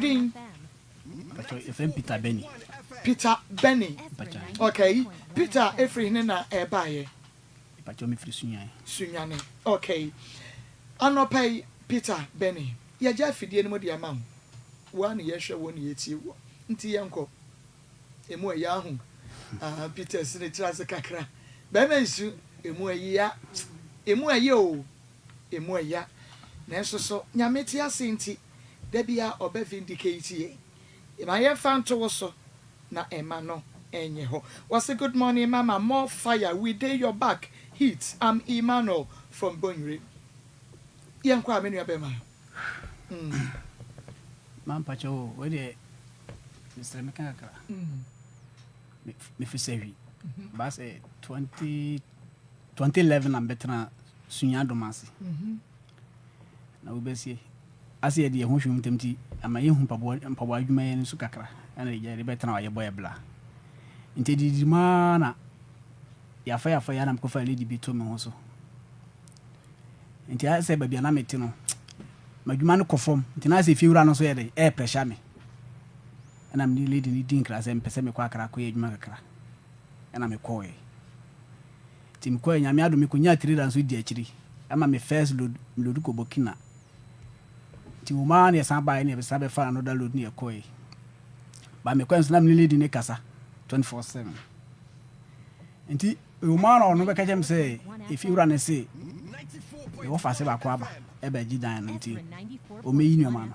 Din? Mpakyɛw, yɛfrɛ me Peter Benny. Peter Benny. Mpakyɛw. Okay. Peter efiri hene na ɛbaeɛ? Mpakyɛw, mefiri Sunyani. Sunyani. Okay. Anɔpa yi, Peter Benny, yɛgya afidie no mu de ama wo. Wo ara na yɛhwɛ wo na yɛtie wo. Nti yɛnkɔ. Emu ɛyɛ ahu. Ah, Peter si ne tiri ase kakra. Bɛrima nsu, emu ɛya. Emu ɛyɛ o. Emu ɛya. Nanso so Nyame te ase nti, da biara ɔbɛ vindicate yɛn. Ma yɛmfa nto wo so na ɛma no ɛnyɛ hɔ. Wɔse good morning mama, more fire, we dey your back, heat, I'm Emmanuel from Bonwire. Yɛnkɔ a me nua bɛma. Mm. Ma mpakyɛ o, wei deɛ mesrɛ meka kakra. Mefiri Sahwi. Ba sɛ 20 2011 na mbɛtena Sunya Dom ase. Na wobɛsie ase yɛde yɛn ho hwɛ mu ntam nti ama yɛhu mpaboa mpaboa adwuma yɛn nso kakra, ɛna yɛde bɛtena hɔ a yɛbɔ yɛ bla. Nti didi mu ara na yɛafa yɛafa yɛ na mekɔfa lady bi to me ho so. Nti ayɛ sɛ baabi a na mete no, m'adwuma no kɔ fam, nti na ayɛ sɛ fiewura no nso yɛ de ɛyɛ pressure me. Ɛna mene lady no di nkra sɛ mepɛ sɛ mekɔ Akra akɔyɛ adwuma kakra. Ɛna mekɔɔɛ. Nti mekɔɛ, Nyame adom, mekɔnyaa trailer nso di akyiri ɛma me first load, me load kɔ Burkina. Nti wɔ mu ara na yɛsan baeɛ na yɛbɛsan bɛfa another load na yɛkɔɛ. Ba mekɔɛ nso na mene lady no kasa 24/7. Nti ɛwɔ mu ara na ɔno bɛka kyerɛ me sɛ efiewura no se mewɔ faase baako aba ɛbɛgye dan no, nti ɔmmɛyi nneɛma no.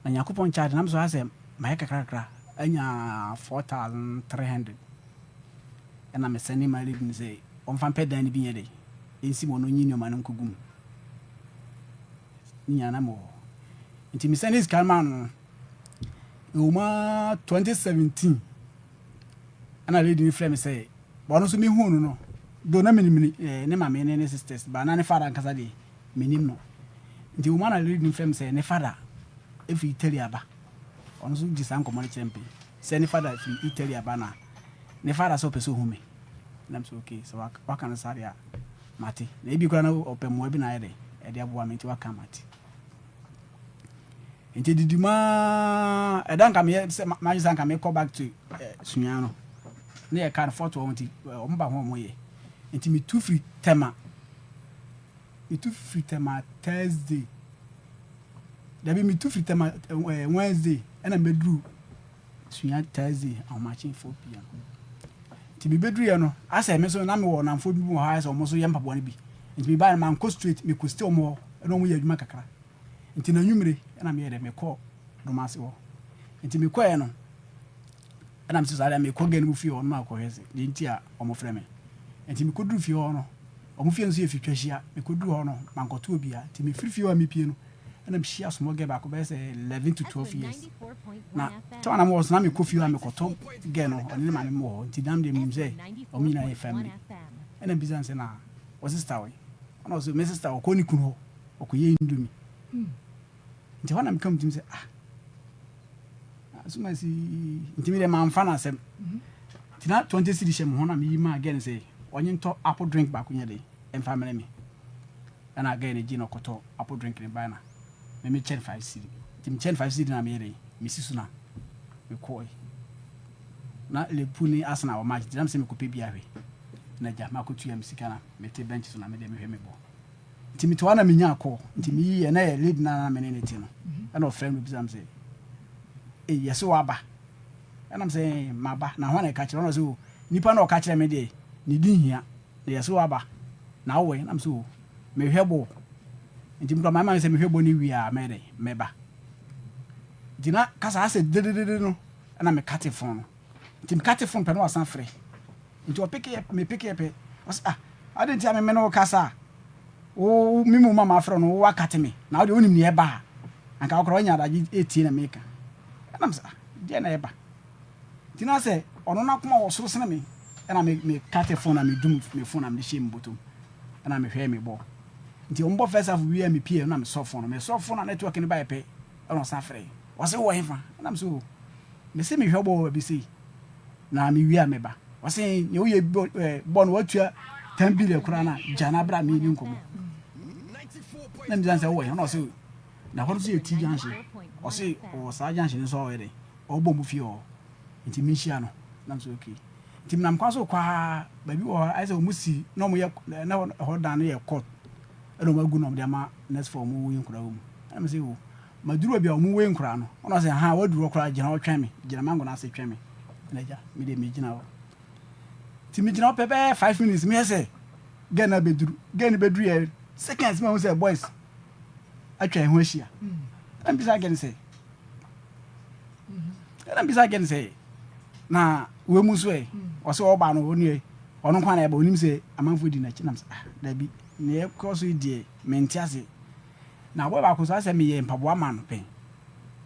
Na Nyankopɔn nkyɛ ade na me so ayɛ sɛ mayɛ kakra kakra anya 4300, ɛna me sɛne ma lady no sɛ ɔmfa mpɛ dan no bi nyɛ dɛ ɛnsi mu, ɔno nyi nneɛma no nkɔgu mu. Ne nyinaa na mewɔ hɔ, nti me sɛne sika no maa no. Ɛwɔ mu ara 2017 ɛna lady no frɛ me sɛ ɔno nso mehuu no, do na menim ne maame ne ne sisters ba na ne father ankasa deɛ menim no. Nti ɛwɔ mu ara na lady no frɛ me sɛ ne father ɛfiri Italy aba. Ɔno nso gye saa nkɔmmɔ no kyerɛ me pɛi sɛ ne father firi Italy aba na ne father sɛ ɔpɛ sɛ ɔhu me. Nam sɛ okay, sɛ waka no saa deɛ a mate, na ebi koraa na ɔpɛ mmoa bi na ayɛ dɛ ɛde aboa me, nti waka mate. Nti didi mu ara ɛda nka meyɛ sɛ magye sɛ nka mekɔ back to Sua no ne yɛ car no fɔto wɔn, nti wɔn ba ho wɔn yɛ. Nti metu firi Tema, metu firi Tema Thursday, dabi, metu firi Tema Wednesday, ɛna mebɛduru Sua Thursday ahomakye 4 p.m. Nti mebɛduru yɛ no, asɛ me nso na mewɔ namfoɔ bi wɔ hɔ, ayɛ sɛ wɔn nso yɛ mpaboa no bi. Nti mebaeɛ no, mankɔ straight, mekɔ stay wɔn hɔ ɛna wɔn yɛ adwuma kakra. Nti n'anwummere ɛna meyɛ dɛ mekɔ Domase hɔ. Nti mekɔɛ no, ɛna mesɛ saa deɛ mekɔ gɛ no mu fie hɔ no makɔhwɛ sɛ deɛ nti a wɔn frɛ me. Nti mekɔduru fie hɔ no, wɔn fie nso yɛ fitwa hyia. Mekɔduru hɔ no, mankɔto obiara. Nti mefiri fie hɔ a mepie no, ɛna mehyia small girl baako bɛyɛ sɛ 11 to 12 years. Na tɛm a na mewɔ so na mekɔ fie hɔ a mekɔtɔ girl no, ɔne ne maame mu wɔ hɔ. Nti nam deɛ menim sɛ wɔn nyinaa yɛ family. Ɛna mbisa no sɛ na wɔ sister wɔ, ɛna ɔsɛ me sister ɔkɔ ne kunu hɔ ɔkɔyɛ indomie. Nti hɔ na meka mu tim sɛ, ah, asomasi. Nti mi deɛ mamfa no asɛm. Nti na 20 cedi hyɛ me ho na meyi maa girl no sɛ ɔnye ntɔ apple drink baako nyɛ de ɛmfa mmerɛ me. Ɛna girl no gye na ɔkɔtɔ apple drink ne bae na me mekyɛ no 5 cedi. Nti mekyɛ no 5 cedi na meyɛ de mesi so na mekɔe. Na Liverpool ne Arsenal wɔ match, nti na mesɛ mekɔpɛ bi ahwɛ. Na gya makɔtua me sika na mete bench so na mede mehwɛ me bɔ. Nti mete hɔ na menya call. Nti meyi yɛ na yɛ lady na na mene ne te no. Ɛna ɔfrɛ me bisa me sɛ, "Ei, yɛse waba?" Ɛna me sɛ, "Maba." Na hwan na ɛka kyerɛ? Ɔna ɔsɛ, "O, nipa na ɔka kyerɛ me deɛ ne din hia. Na yɛse waba. Na wowɔ he?" Na me sɛ, "O, mehwɛ bɔɔl." Nti mekura maa me sɛ mehwɛ bɔɔl no wie a mɛyɛ dɛ mɛba. Nti na kasa asɛ dededede no, ɛna me cut phone no. Nti me cut phone pɛ na wasan frɛ. Nti ɔpeke yɛ, me peke yɛ pɛ. Ɔsɛ, "Ah, ade nti a me me ne wo kasa a, wo me mu ma ma frɛ no wo wakate me. Na wo deɛ wonim nea ɛba a, anka wo koraa woanya adagye etie na meka." Ɛna me sɛ, "Ah, deɛ na ɛba?" Nti na sɛ ɔno n'akoma wɔ soro sene me. Ɛna me me cut phone na me dum me phone na me de hyɛ me bɔtɔm. Ɛna me hwɛ me bɔ. Nti wɔn bɔ first half wie a me pie na me sɔ phone no. Me sɔ phone na network no ba yɛ pɛ, ɛna ɔsan frɛ. Ɔsɛ wɔ hefa? Ɛna me sɛ, "O, me se mehwɛ bɔ wɔ baabi sei. Na me wie a meba." Ɔsɛ nea woyɛ bɔ bɔ no watua 10 billion koraa na gya na abra me ni nkɔmmɔ. Na me sɛ wɔ he? Ɛna ɔsɛ na hɔ no so yɛ T junction. Ɔse ɔwɔ saa junction no so a ɔyɛ dɛn ɔbɔ ɔmo fie hɔ nti menhyia no na mesɛ okay. Nti menam kwan so rekɔ aa baabi wɔ hɔ ayɛ sɛ ɔmo si na ɔmo yɛ na ɛhɔ dan no yɛ court ɛna ɔmo agu na ɔmo de ama nurse foɔ ɔmo wei nkwadaa wɔ mu. Ɛna mesɛ o maduru baabi a ɔmo wei nkwadaa no ɛna ɔse ahaa waduru hɔ koraa gyina hɔ twɛn me gyina mango no ase twɛn me ɛna agya medeɛ megyina hɔ. Nti megyina hɔ pɛ bɛyɛ 5 minutes meyɛ sɛ girl no abɛduru. Girl no bɛduru yɛ seconds mahu sɛ boys atwa yɛn ho ahyia. Ɛna mbisa girl no sɛ na wei mu nso ɛ? Ɔsɛ ɔba no ɔne ɔno nkwa na ɛba, onim sɛ amanfoɔ di n'akyi. Nam sɛ, ah, dabi, nea ɛkɔ so yi deɛ mente ase. Na aboa baako so asɛ meyɛ mpaboa ma no pɛn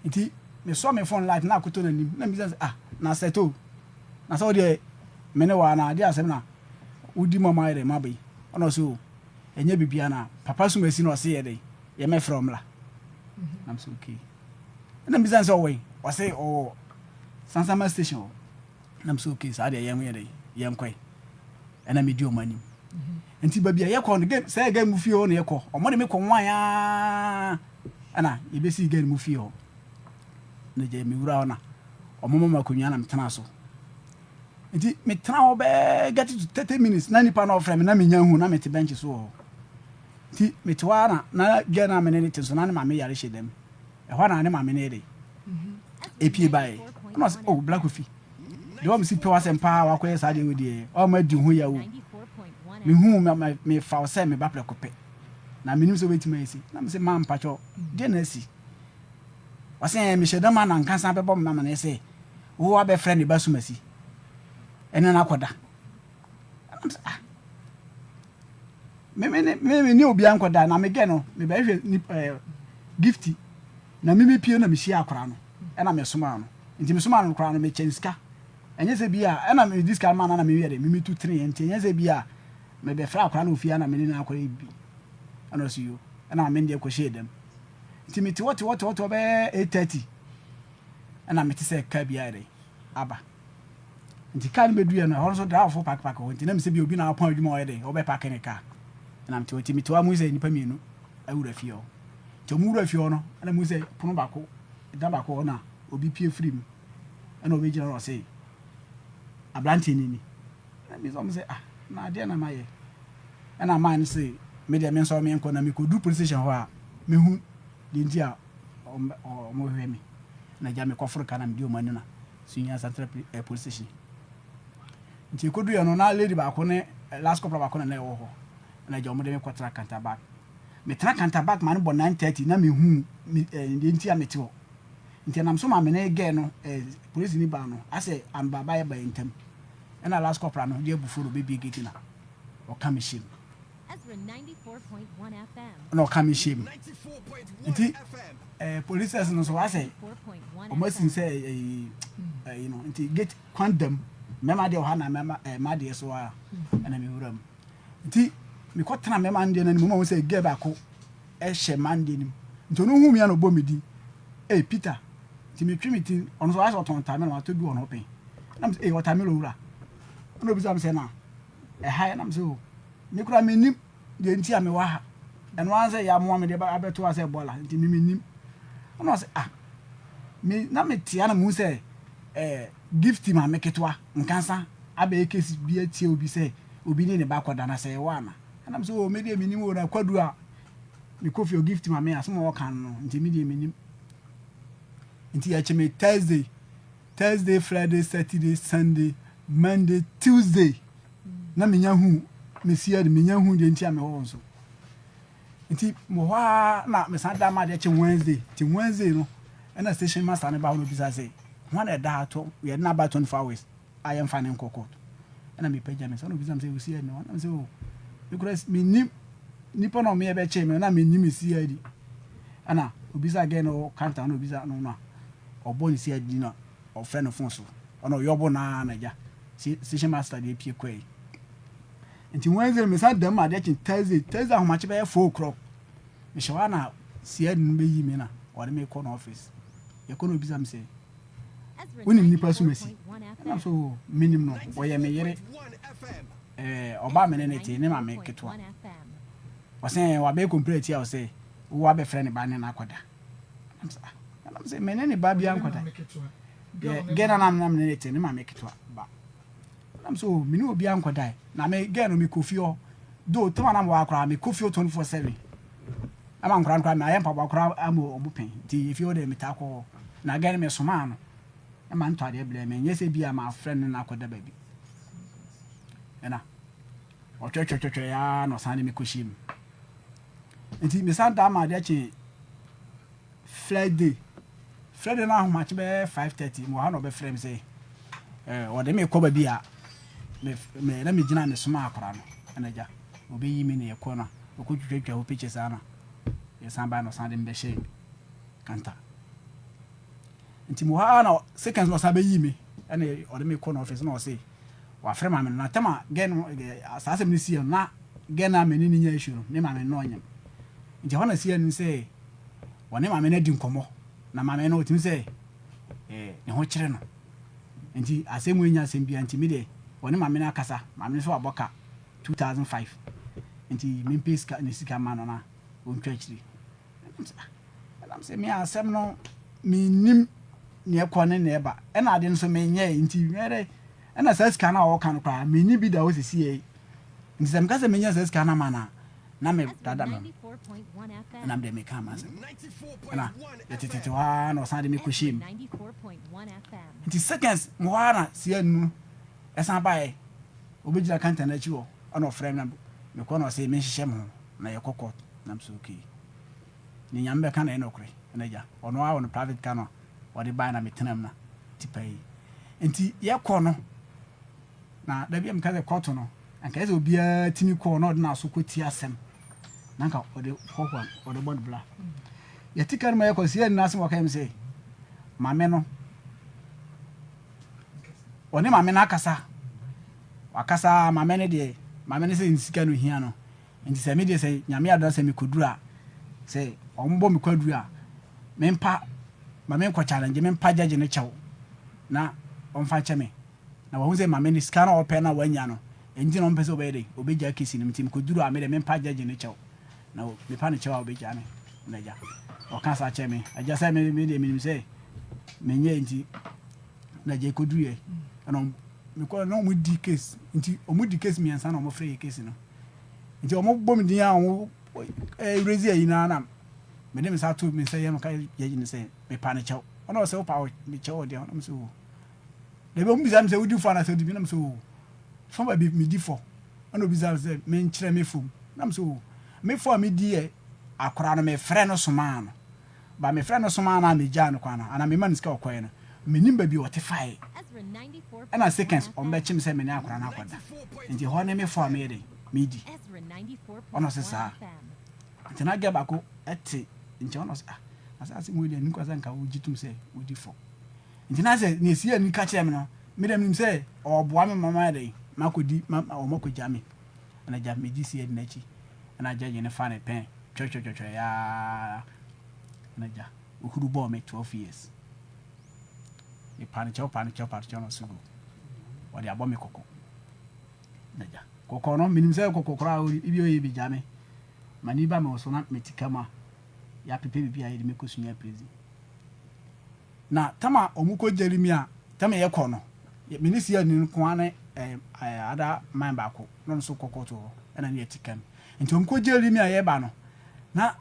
nti mesɔ me phone light na akoto n'anim na mbisa sɛ, ah, na sɛto na sɛ wodeɛ me ne waa na adeɛ asɛm na wodi ma ma ayɛ dɛ ma ba yi. Ɔna ɔsɛ o ɛnyɛ biribiara na papa so masi na ɔse yɛ dɛ yɛmɛfrɛ ɔmmla. Nam sɛ okay. Ɛna mbisa sɛ ɔwɔ yi, ɔse ɔwɔ Sansama station hɔ. Nam sɛ okay, saa deɛ yɛn ho yɛ dɛ yɛnkɔe. Ɛna medi ɔmo anim nti baabi a yɛkɔ no sɛ yɛ girl mu fie hɔ na yɛkɔ. Ɔmo de me kɔ nwan aa ɛna yɛbɛsi girl mu fie hɔ na gya mewura hɔ na ɔmo mama akonnwa na metena so. Nti metena hɔ bɛɛ get to 30 minutes na nipa na ɔfrɛ me na menya hu na mete bench so wɔ hɔ. Nti mete hɔ ara na girl na mene ne te so na ne maame yare hyɛ dɛm ɛhɔ na ne maame ne yɛ de epie baeɛ. Ɛna ɔsɛ, oh, Black Kofi deɛ wɔn si pɛ wasɛm paa wakɔyɛ saa deɛ wɔ deɛ ɔmo adi ho yɛ o mehu mefa wo sɛ meba prɛko pɛ na menim sɛ wobɛtumi ayɛ si. Na mesɛ ma mpakyɛw deɛ na asi. Ɔsɛ mehyɛ dɛm a na nkasa bɛbɔ me mama ne sɛ wo abɛfrɛ ne ba sumasi ɛne no akɔda. Ɛna mesɛ, ah, me me ne me ne obiara nkɔda na megɛ no mebɛhwɛ nip Gifty na me mepie na mehyia akwaraa no ɛna mesoma no. Nti mesoma no koraa no mekyɛn sika ɛnyɛ sɛ bi a ɛna medi sika ma no na meyɛ de memetu tene. Nti ɛnyɛ sɛ bi a mebɛfrɛ akwaraa no ofie na mene no akɔyɛ bi. Ɛna ɔsi yo ɛna me deɛ kɔhyɛɛ dɛm. Nti mete hɔ te hɔ te hɔ te hɔ bɛyɛ 8:30 ɛna mete sɛ kaa bi ayɛ dɛ aba. Nti kaa no bɛduɛ no ɛhɔ nso driverfoɔ park park hɔ. Nti na mesɛ bi obi na apɔn adwuma a ɔyɛ dɛ ɔbɛ park ne kaa. Ɛna mete hɔ nti mete hɔ a muhu sɛ nnipa mmienu awura fie hɔ. Nti ɔmo wura fie hɔ no ɛna muhu sɛ pono baako da baako hɔ na obi pie firi mu ɛna ɔbɛgyina hɔ na ɔse aberanteɛ no ni. Ɛna bisa ɔmo sɛ, ah, na adeɛ na mayɛ? Ɛna maa no sɛ me deɛ me nso menkɔ na mekɔduru police station hɔ a mehu deɛ nti a ɔmo hwehwɛ me. Na gya mekɔforo ka na mede ɔmo ani na Sunyani Central Police Station. Nti ɛkɔduiɛ no na lady baako ne last corporal baako na na ɛwɔ hɔ. Ɛna gya ɔmo de me kɔtena counter back. Metena counter back ma no bɔ 9:30 na mehu me deɛ nti a mete hɔ. Nti ɛnam so ma me ne girl no police ni baa no asɛ anbaaba yɛ ba yɛ ntam. Ɛna last corporal no de abufuo na ɔbɛbie gate na ɔka me hyɛ mu ɛna ɔka me hyɛ mu. Nti police no nso wasɛ ɔmo asi sɛ ɛyi ɛyi no nti gate kwan dam mmarima deɛ wɔ ha na mmarima mmaa deɛ so a ɛna me wura mu. Nti mekɔ tena mmarima no deɛ n'anim ɔmo sɛ girl baako ɛhyɛ mmaa no deɛ nim. Nti ɔno hu mi a na ɔbɔ mi din, ee, Peter. Nti metwe me ti ɔno nso ayɛ sɛ ɔtɔn watermelon watɔ bi wɔ ne ho pɛn. Na mo sɛ, ee, watermelon wura. Ɛna obisa mi sɛ na ɛha yɛ? Na mo sɛ o me kura mi nim deɛ nti a mewɔ ha. Ɛno ara sɛ yɛamoa me deɛ abɛto ha sɛ bɔɔla nti mi mi nim. Ɛna ɔsɛ, ah, me na me tea na mu sɛ Gift maame ketewa nkansa abɛyɛ case bi atie obi sɛ obi ne ne ba kɔda na sɛ ɛwɔ ana. Ɛna mo sɛ o me deɛ mi nim o na kwadu a mekɔ fie o Gift maame asɛm a ɔka no nti me deɛ mi nim. Nti yɛkye me Thursday, Friday, Saturday, Sunday, Monday, Tuesday na menya hu mesia de menya hu deɛ nti a mewɔ hɔ nso. Nti mewɔ hɔ a na mesan da ma adeɛ kye Wednesday. Nti Wednesday no ɛna station master no ba hɔ na obisa sɛ hwan na ɛda ha to yɛde no aba 24 hours a yɛmfa ne nkɔ court. Ɛna mepagya me sɛ ɛna obisa me sɛ osi ɛni hɔ. Na me sɛ o mekura menim nipa na ɔmo yɛ bɛkyee me na menim CID. Ɛna obisa girl no counter na obisa no na ɔbɔ ne CID na ɔfrɛ no phone so ɔna ɔyɛ ɔbɔ naa na gya station master deɛ pie kɔɛ. Nti Wednesday mesan dam adeɛ kye Thursday ahomakye bɛyɛ 4 o'clock mehyɛ hɔ a na CID no bɛyi me na ɔde me kɔ no office. Yɛkɔ na obisa me sɛ wonim nipa so masi? Ɛna so menim no, ɔyɛ me yere ɔbaa me ne ne te ne maame ketewa. Ɔsɛ wabɛyɛ complaint a ɔsɛ wo abɛfrɛ ne ba ne no akɔda. Ɛna Na mese me ne ne ba biara nkɔda. Yɛ gɛ na na me ne ne te ne maame ketewa ba. Na mese oh me ne obiara nkɔdae. Na me gɛ no mekɔ fie hɔ. Do tama na mewɔ akora mekɔ fie hɔ 24/7. Ama nkora no koraa mayɛ mpaboa koraa ama ɔmo pɛn. Nti efie hɔ deɛ metaa kɔ hɔ. Na gɛ no mesomaa no ma no tɔ adeɛ brɛɛ me. Nyɛ sɛ bi a mafrɛ no ne no akɔda baabi. Ɛna ɔtwɛtwɛtwɛtwɛ ara na ɔsan de me kɔhyɛɛ mu. Nti mesan daa ma adeɛ kyee Friday. Friday no ahomakye bɛyɛ 5:30 mewɔ ha na ɔbɛfrɛ me sɛ eh, ɔde me kɔ baabi a me, me, na megyina mesoma akora no ɛna agya ɔbɛyi me na yɛkɔ no ɔkɔtwitwatwa hɔ pictures a na yɛsan bae na ɔsan de me bɛhyɛ kanta. Nti mewɔ ha na seconds na ɔsan bɛyi me ɛna ɔde me kɔ n'office na ɔse wafrɛ maame no na tɛm a gɛ no saa asɛm no siiɛ no na gɛ no a me ne no nya issue no ne maame no na ɔnyem nti ɛhɔ na siiɛ no sɛ ɔne maame no adi nkɔmmɔ na maame no ɔtumi sɛ eh, ne ho kyerɛ no nti asɛm wei nya asɛm bia nti me deɛ ɔne maame no akasa, maame no nso wabɔ ka 2005 nti mempɛ sika ne sika ma no na ɔntwa akyiri. Ɛnam sɛ me asɛm no mennim nea ɛkɔ ne nea ɛba ɛna ade nso menyɛe nti mɛyɛ dɛ ɛna saa sika no a wɔka no koraa menni bi da hɔ sisi yɛ nti sɛ meka sɛ menya saa sika no ama no a na me dada me ho ɛna mede meka ama asɛm ɛna yɛtetete hɔ ara na ɔsan de me kɔhyɛ mu nti seconds mo hɔ ara na sia nu ɛsan baeɛ ɔbɛgyina kanta no akyi hɔ ɛna ɔfrɛ me na mekɔ na ɔsɛ menhyehyɛ me ho na yɛkɔ court na mesɛ okay ne Nyame bɛka na ɛyɛ nɔkorɛ ɛna agya ɔno ara wɔ no private car no a ɔde bae na metena mu na tipa yi nti yɛkɔ no na da bi a meka sɛ kɔto no anka ɛsɛ obiara tumi kɔɔ na ɔde n'aso kɔ ti asɛm na anka ɔde hɔhoa ɔde bɔ no bla yɛte ka no ma yɛkɔ sɛ yɛn asɛm ɔka yɛm sɛ maame no ɔne maame no akasa wakasa maame no deɛ maame no sɛ nsika no hia no Nti sɛ me deɛ sɛ Nyame adom sɛ mekɔduru a, sɛ ɔmo bɔ me kwaduru a, mempa ma menkɔ challenge, mempa judge no kyɛw na ɔmfa nkyɛ me. Na wahu sɛ mame no sika no a ɔpɛ no a wanya no, ɛnti na ɔmpɛ sɛ ɔbɛyɛ dɛn, ɔbɛgyaa case no mu. Nti mekɔduru a me deɛ mempa judge no kyɛw na mepa no kyɛw a ɔbɛgyaa me. Na agya ɔka saa kyerɛ me. Agya sɛ me me deɛ menim sɛ menyɛɛ nti na agya ɛkɔduruiɛ ɛna mekɔ na ɔmo di case nti ɔmo di case mmiɛnsa na ɔmo frɛ yɛ case no. Nti ɔmo bɔ me din a ɔmo rezi ayi no ara na mede me nsa ato me nsa yam ka yɛ ne sɛ mepa ne kyɛw. Ɔna ɔsɛ wopa me kyɛw ɔdeɛ ɔna me sɛ o. Dabi ɔmo bisa me sɛ wodi fɔ anasɛ wodi bi na me sɛ o. Fa baabi medi fɔ. Ɔna obisa me sɛ menkyerɛ me fam na me sɛ o. Me fɔ a medi yɛ akora no mefrɛ no somaa no. Ba mefrɛ no somaa no a megyaa no kwan no anaa mema no sika ɔkɔɛ no mennim baabi a ɔte faeɛ. Ɛna seconds ɔmo bɛkye me sɛ me ne akwadaa no akɔda nti ɛhɔ ne me fɔ a meyɛ dɛn medi ɔna ɔse saa nti na girl baako ɛte nkyɛn ɔna ɔse ah na saa asɛm wei deɛ nni kwan sɛ nka wogye tom sɛ wodi fɔ nti na sɛ nea esi ani ka kyerɛ me no me deɛ menim sɛ ɔboa me ma mayɛ dɛn makɔdi ma ɔmo akɔgya me ɛna gya megye si adi n'akyi ɛna gya gye ne fa ne pɛn twɛtwɛtwɛtwɛ yaa ɛna gya ohuru bɔɔ me 12 years. Mepa no kyɛw pa no kyɛw pa no kyɛw na ɔse go. Ɔde abɔ me kɔkɔ. Na gya. Kɔkɔ no, menim sɛ kɔkɔ koraa ebi ɔyɛ bi gya me. M'ani ba me wɔ so na mete ka mu a, yɛapepɛ biribi a yɛde me kɔ Sunyani prison. Na tam a wɔn kɔ gyeri me a, tam a yɛkɔ no, me ne siani no nko ara ne eh, eh, ada man baako, na ɔno nso kɔ kɔɔto hɔ, ɛna ne yɛte ka mu. Nti wɔn kɔ gyeri me a yɛba no, na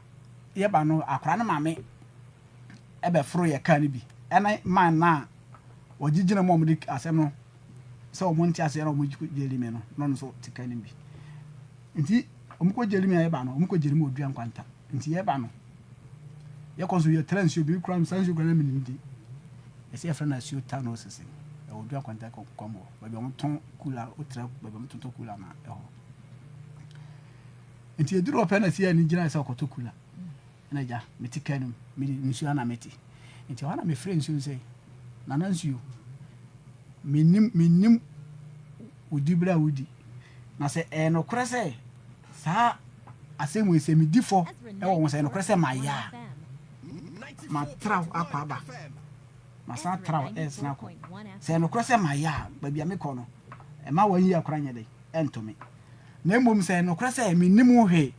yɛba no, akora no maame bɛforo yɛ kaa no bi ne man no a wɔgye gyina mu a wɔde asɛm no sɛ wɔn nte aseɛ na wɔn gyeli me no na ɔno nso te kaa no bi nti wɔn kɔ gyeli me a yɛba no wɔn kɔ gyeli me odua nkwanta nti yɛba no yɛkɔ nso yɛtra nsuo bi kura nsa nsuo kura na menim di ɛsɛ yɛfrɛ no asuo ta na ɔsese ɛwɔ odua nkwanta kɔm hɔ baabi a wɔtɔn kula wotra baabi a wɔtontɔn kula na ɛhɔ nti ɛduru hɔ pɛ na si ani gyina sɛ ɔkɔtɔ kula Ɛna agya, mete kaa no mu, mede nsuo ara na mete. Nti ɛhɔ na mefrɛ nsuo no sɛ, Nana nsuo, mennim, mennim wo diberɛ a wodi. Na sɛ ɛyɛ nokorɛ sɛ saa asɛm wei sɛ medi fɔ wɔ ho, sɛ ɛyɛ nokorɛ sɛ mayɛ a, matra wo akɔ aba, masan atra wo ɛresene akɔ. Sɛ ɛyɛ nokorɛ sɛ mayɛ a, baabi a mekɔ no, mma wɔnyi akora nyɛ dɛn, ɛnto me. Na mmom sɛ ɛyɛ nokorɛ sɛ mennim wo hwee,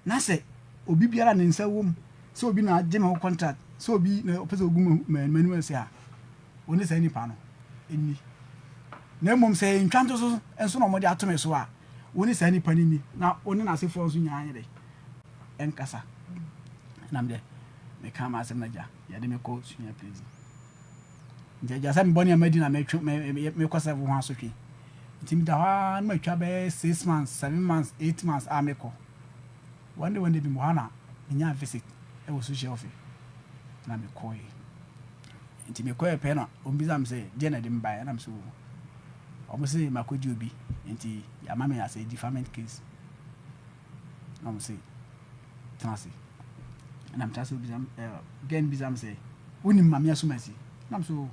na sɛ obi biara a ne nsa wɔ mu sɛ obi na agye me ho contract Sɛ obi na ɔpɛ sɛ ogu m'anim ase a, ɔne saa nipa no nni. Na mmom sɛ ɛyɛ ntwantoso nso na wɔde ato me so a, wo ne saa nipa no nni, na wo ne n'asefoɔ nso nyinaa nyɛ dɛ ɛnkasa. Ɛna me deɛ meka m'asɛm na gya yɛde me kɔ sua prison. Nti agya sɛ mebɔ nneɛma di na metwe mekɔ sɛ ho asotwe. Nti meda hɔ ara na matwa bɛyɛ 6 months, 7 months, 8 months a mekɔ. One day, one day bi mewɔ ha na menyaa visit wɔ social office na mekɔe. Nti mekɔɛ pɛ na ɔmbisa me sɛ deɛ na ɛde me baeɛ, ɛna me sɛ o ɔmo se makɔgye obi nti yɛama me as a defilement case, na ɔmo se tena ase, ɛna metena ase. Obisa me, girl no bisa me sɛ, "Wonim Maame Asumasi?" Na me sɛ, "O,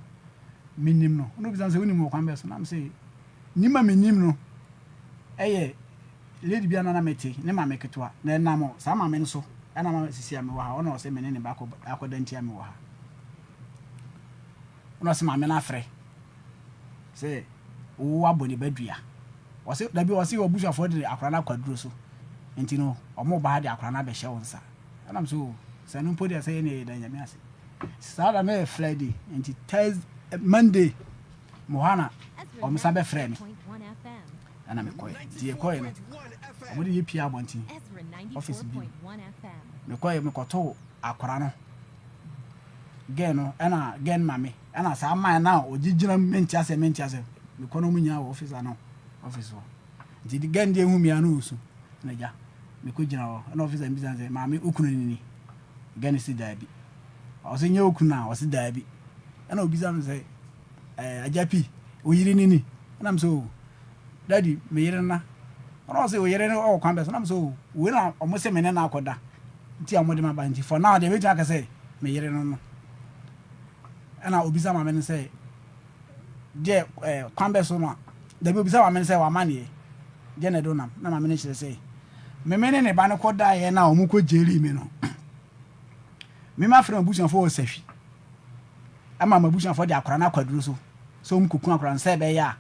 menim no." Ɛna obisa me sɛ, "Wonim wɔ kwan bɛn so?" Na me sɛ nim a menim no ɛyɛ lady bi a na na mete ne maame ketewa na ɛnam saa maame no so ɛna ma sisi a mewɔ ha. Ɔna ɔsɛ me ne ne ba akɔda nti a mewɔ ha. Ɔna ɔsɛ maame no afrɛ sɛ wo abɔ ne ba dua. Ɔsɛ dabi, ɔsɛ ɔbusuafoɔ de akwadaa no akɔ aduro so nti no ɔmo ba ha de akwadaa no abɛhyɛ wo nsa. Ɛnam so sɛ no mpo deɛ sɛ yɛ ne yɛ da Nyame ase. Saa da no yɛ Friday, nti Thursday, Monday mo hɔ na ɔmo san bɛfrɛ me ɛna mekɔɛ. Nti yɛkɔɛ no, ɔmo de yɛ pie abɔnten office bi mu. Mekɔɛ, mekɔtoo akwadaa no, girl no, ɛna girl no maame, ɛna saa man na ɔgye gyina mu. Mente asɛ, mente asɛ. Mekɔ no, ɔmo nyinaa wɔ office ano, office hɔ. Nti girl no deɛ ehu mi a na osu na gya mekɔ gyina hɔ, ɛna officer no bisa sɛ, "Maame, okunu ni ni?" Girl no si daabi. Ɔsɛ nyɛ okunu a, ɔsi daabi. Ɛna obisa mi sɛ, "Ɛɛ, agya pi, oyiri ni ni?" Ɛna mi sɛ, "O daddy, me yere na." Ɔna ɔsɛ, "Oyere no ɔwɔ kwan bɛ so?" Ɛna mi sɛ, "O, wei na ɔmo sɛ me ne na akɔda nti a ɔmo de ma ba, nti for now deɛ ebetumi aka sɛ me yere no no." Ɛna obisa maame no sɛ deɛ kwan bɛ so no a, dabi, obisa maame no sɛ wama neɛ deɛ na ɛde nam, na maame no kyerɛ sɛ meme ne ne ba no kɔ daeɛ na ɔmo kɔ gyeri mi no, meme afrɛ m'abusuafoɔ wɔ Sahwi ama m'abusuafoɔ de akora no akwaduro so sɛ ɔmo kɔku akora no sɛ ɛbɛyɛ a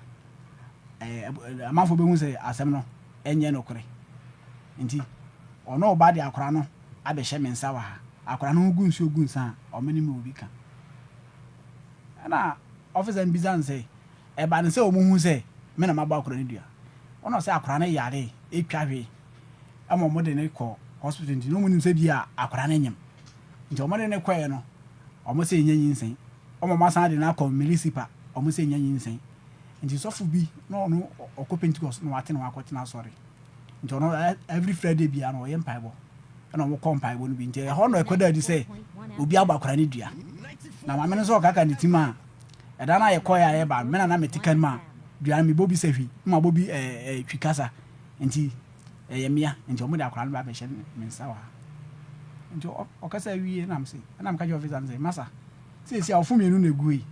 amanfoɔ bɛhu sɛ asɛm no ɛnyɛ nokorɛ, nti ɔno ɔba de akora no abɛhyɛ me nsa wɔ ha. Akora no ho gu nsuo gu nsa a ɔmo ne me obi ka. Ɛna officer no bisa no sɛ ɛba ne sɛ ɔmo hu sɛ me na mabɔ akora no dua. Ɔna ɔsɛ akora no yare etwa hwee ɛma ɔmo de ne kɔ hospital, nti na ɔmo nim sɛ bi a akora no nyim, nti ɔmo de ne kɔɛ no, ɔmo sɛ enya nyinsɛn. Ɔmo asan de no akɔ municipal, ɔmo sɛ enya nyinsɛn. Nti sɔfo bi na ɔno ɔkɔ Pentecost na wate na wakɔtena asɔre, nti ɔno every Friday bia no ɔyɛ mpaebɔ, ɛna ɔmo kɔ mpaebɔ no bi, nti ɛhɔ na ɛkɔda adi sɛ obi abɔ akora ne dua. Na maame no nso ɔkaka ne tim a ɛda no a yɛkɔɛ a yɛba, me na na mete kan mu a dua no mebɔ bi sɛ hwi na mabɔ bi ɛɛ twi kasa, nti ɛyɛ mmea, nti ɔmo de akora no ba abɛhyɛ me nsa wɔ ha. Nti ɔkasa wie na mse, ɛna meka kyerɛ officer no sɛ, "Masa, seesi a ɔfo mmienu na egu yi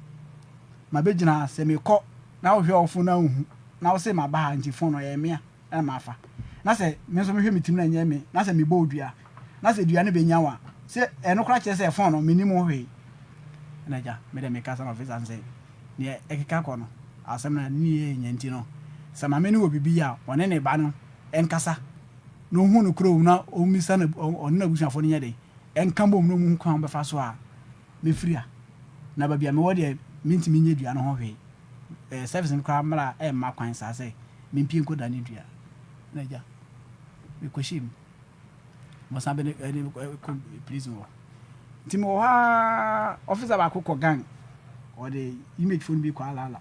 ma bɛgyina sɛ mekɔ na wohwɛ ɔfo na wohu na wose maba ha, nti fon no ɛyɛ mmea ɛna mafa, na sɛ me nso mehwɛ me tim na ɛnyɛ me, na sɛ mebɔ dua na sɛ dua no bɛnya wo a, sɛ ɛno koraa kyerɛ sɛ fon no menim ho hwee." Ɛna agya mede meka sɛ na officer no sɛ neɛ ɛkeka kɔ no asɛm no ne yɛ nya, nti no sɛ maame no wɔ biribi a ɔne ne ba no ɛnkasa na ɔhu no kurom na ɔmmisa no, ɔne n'abusuafoɔ no nyɛ den ɛnka bom na ɔmu kwan bɛfa so a mɛfiri a na baabi a mewɔ deɛ mentumi nyɛ dua no ho hwee. Service no koraa mmara ɛmma kwan saa sɛ mempie nkɔda ne dua. Na agya mekɔhyɛ mu, mɔsan bɛ ne kɔ prison hɔ. Nti mewɔ hɔ a, officer baako kɔ gang, ɔde image phone bi kɔ alaala.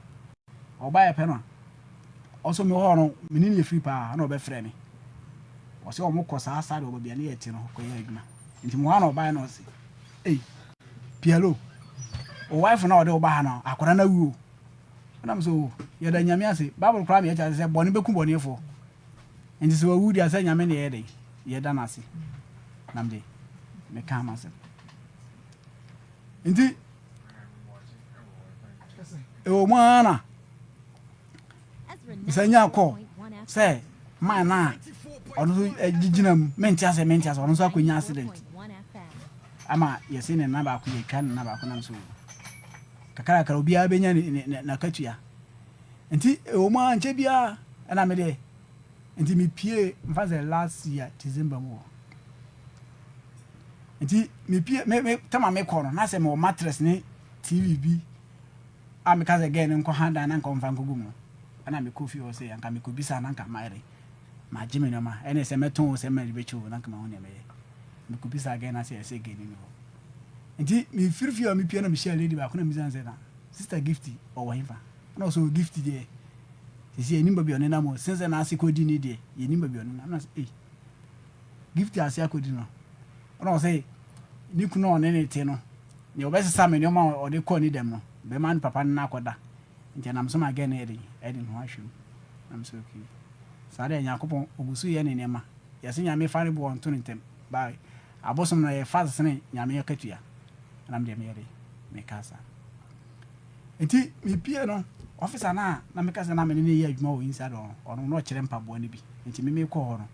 Ɔbaeɛ pɛ no a ɔso mewɔ hɔ no, mene ne yɛ firi paa na ɔbɛfrɛ me. Ɔsɛ ɔmo kɔ saa side wɔ baabi a ne yɛ te no kɔyɛ adwuma. Nti mewɔ hɔ na ɔbaeɛ na ɔse, "Ei, Pialo, o wife na ɔde wo ba ha no, akwadaa no awu o." Ɛnam sɛ o yɛda Nyame ase. Bible koraa meyɛ kyerɛ sɛ bɔne bɛku bɔnefoɔ, nti sɛ wawu deɛ sɛ Nyame ne yɛyɛ dɛn yɛda no ase. Nam de meka m'asɛm nti ɛwɔ mu ara na sɛ nya kɔ sɛ man na ɔno nso gyina mu mente asɛ mente asɛ. Ɔno nso akɔnya accident ama yɛse ne nna baako, yɛtwa ne nna baako. Nam so kakrakra obiara bɛnya n'akatua. Nti ɛwɔ mu a nkyɛ biara ɛna mede nti mepie mfa sɛ last year December mu hɔ. Nti mepie me me tam a mekɔ no na sɛ mewɔ mattress ne TV bi a meka sɛ girl no nkɔ ha dan na nka ɔmfa nkɔgu mu no ɛna mekɔ fie hɔ sɛ anka mekɔbisa na nka mayɛ dɛn magye me nneɛma ɛne sɛ mɛtɔn o sɛ mɛde bɛkyɛ o na nka mahu nea mɛyɛ. Mekɔbisa girl no sɛ ɛsɛ girl no ni hɔ. Nti mefiri fie hɔ mepie na mehyia lady baako na mebisa no sɛ na sister Gifty ɔwɔ hefa? Ɛna ɔsɛ o Gifty deɛ sisi yɛnim baabi a ɔnenam o since n'ase kɔdi ne deɛ yɛnim baabi a ɔnenam. Na sɛ ei Gifty ase akɔdi no ɛna ɔsɛ ne kunu a ɔne ne te no nea ɔbɛsesa me nneɛma a ɔde kɔɔ ne dɛm no bɛma ne papa no no akɔda nti ɛnam so ma gɛ no yɛ den ɛde ne ho ahwɛ mu. Na mesɛ okay saa deɛ Nyankopɔn ɔgu so yɛ ne nneɛma yɛse Nyame fa ne boɔ nto ne ntɛm bye abosom no ɛyɛ fast sene Nyame akatua ɛna medeɛ meyɛ den mekaa saa. Nti mepie no, officer no a na meka sɛ na me ne no yɛ adwuma wɔ inside hɔ no, ɔno na ɔkyerɛ mpaboa no bi. Nti me mekɔɔ hɔ no,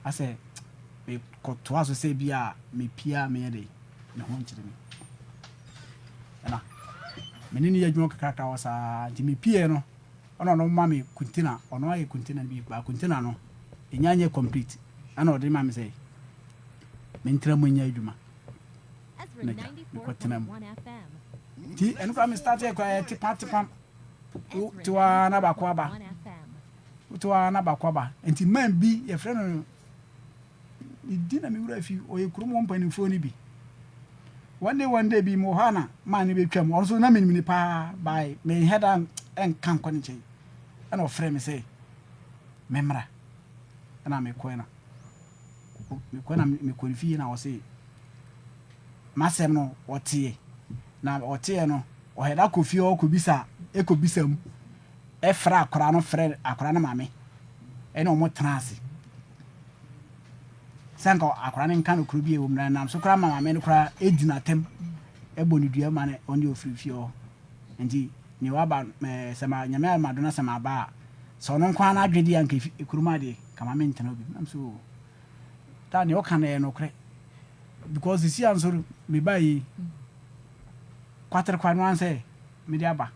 asɛ mekɔtoa so sɛ bi a mepie a meyɛ dɛn, me ho nkyere me. Ɛna me ne no yɛ adwuma kakrakra hɔ saa. Nti mepie no, ɛna ɔno ma me container, ɔno ayɛ container no bi, ba container no, ɛnya nyɛ complete. Ɛna ɔde ma me sɛ mentra mu nyɛ adwuma. Na gya, mekɔtena mu. Nti ɛno koraa me startee koraa yɛ tepa tepa wo te hɔ ara na baako aba wo te hɔ ara na baako aba nti man bi yɛfrɛ no ne din na me wura fi ɔyɛ kurom hɔ mpanimfoɔ no bi one day one day bi mewɔ hɔ a na man no bɛtwam ɔno nso na menim ne paa bae menhɛ da nka nkɔ ne nkyɛn ɛna ɔfrɛ me sɛ memmra ɛna mekɔɛ na mekɔɛ na mekɔ ne fie na ɔse m'asɛm no ɔteɛ, na ɔteɛ no ɔhɛda kɔ fie hɔ kɔbisa kɔbisa mu frɛ akwadaa no frɛ akwadaa no maame ɛne wɔn tena ase sɛ anka akwadaa no nka no kuro bi a ɛwɔ mu na nam so koraa ma maame no koraa ɛdi n'atam ɛbɔ ne dua ma no ɔne ɔfiri fie hɔ nti nea waba ɛɛ sɛ ma nyame ayɛ ma do na sɛ ma ba a sɛ ɔno nko ara n'adwene deɛ anka kurom adeɛ kama me ntena obi nam so taa nea ɔka no ɛyɛ nokorɛ Because sisi a nso me ba yi kwaterekwa no ara sɛ mede aba.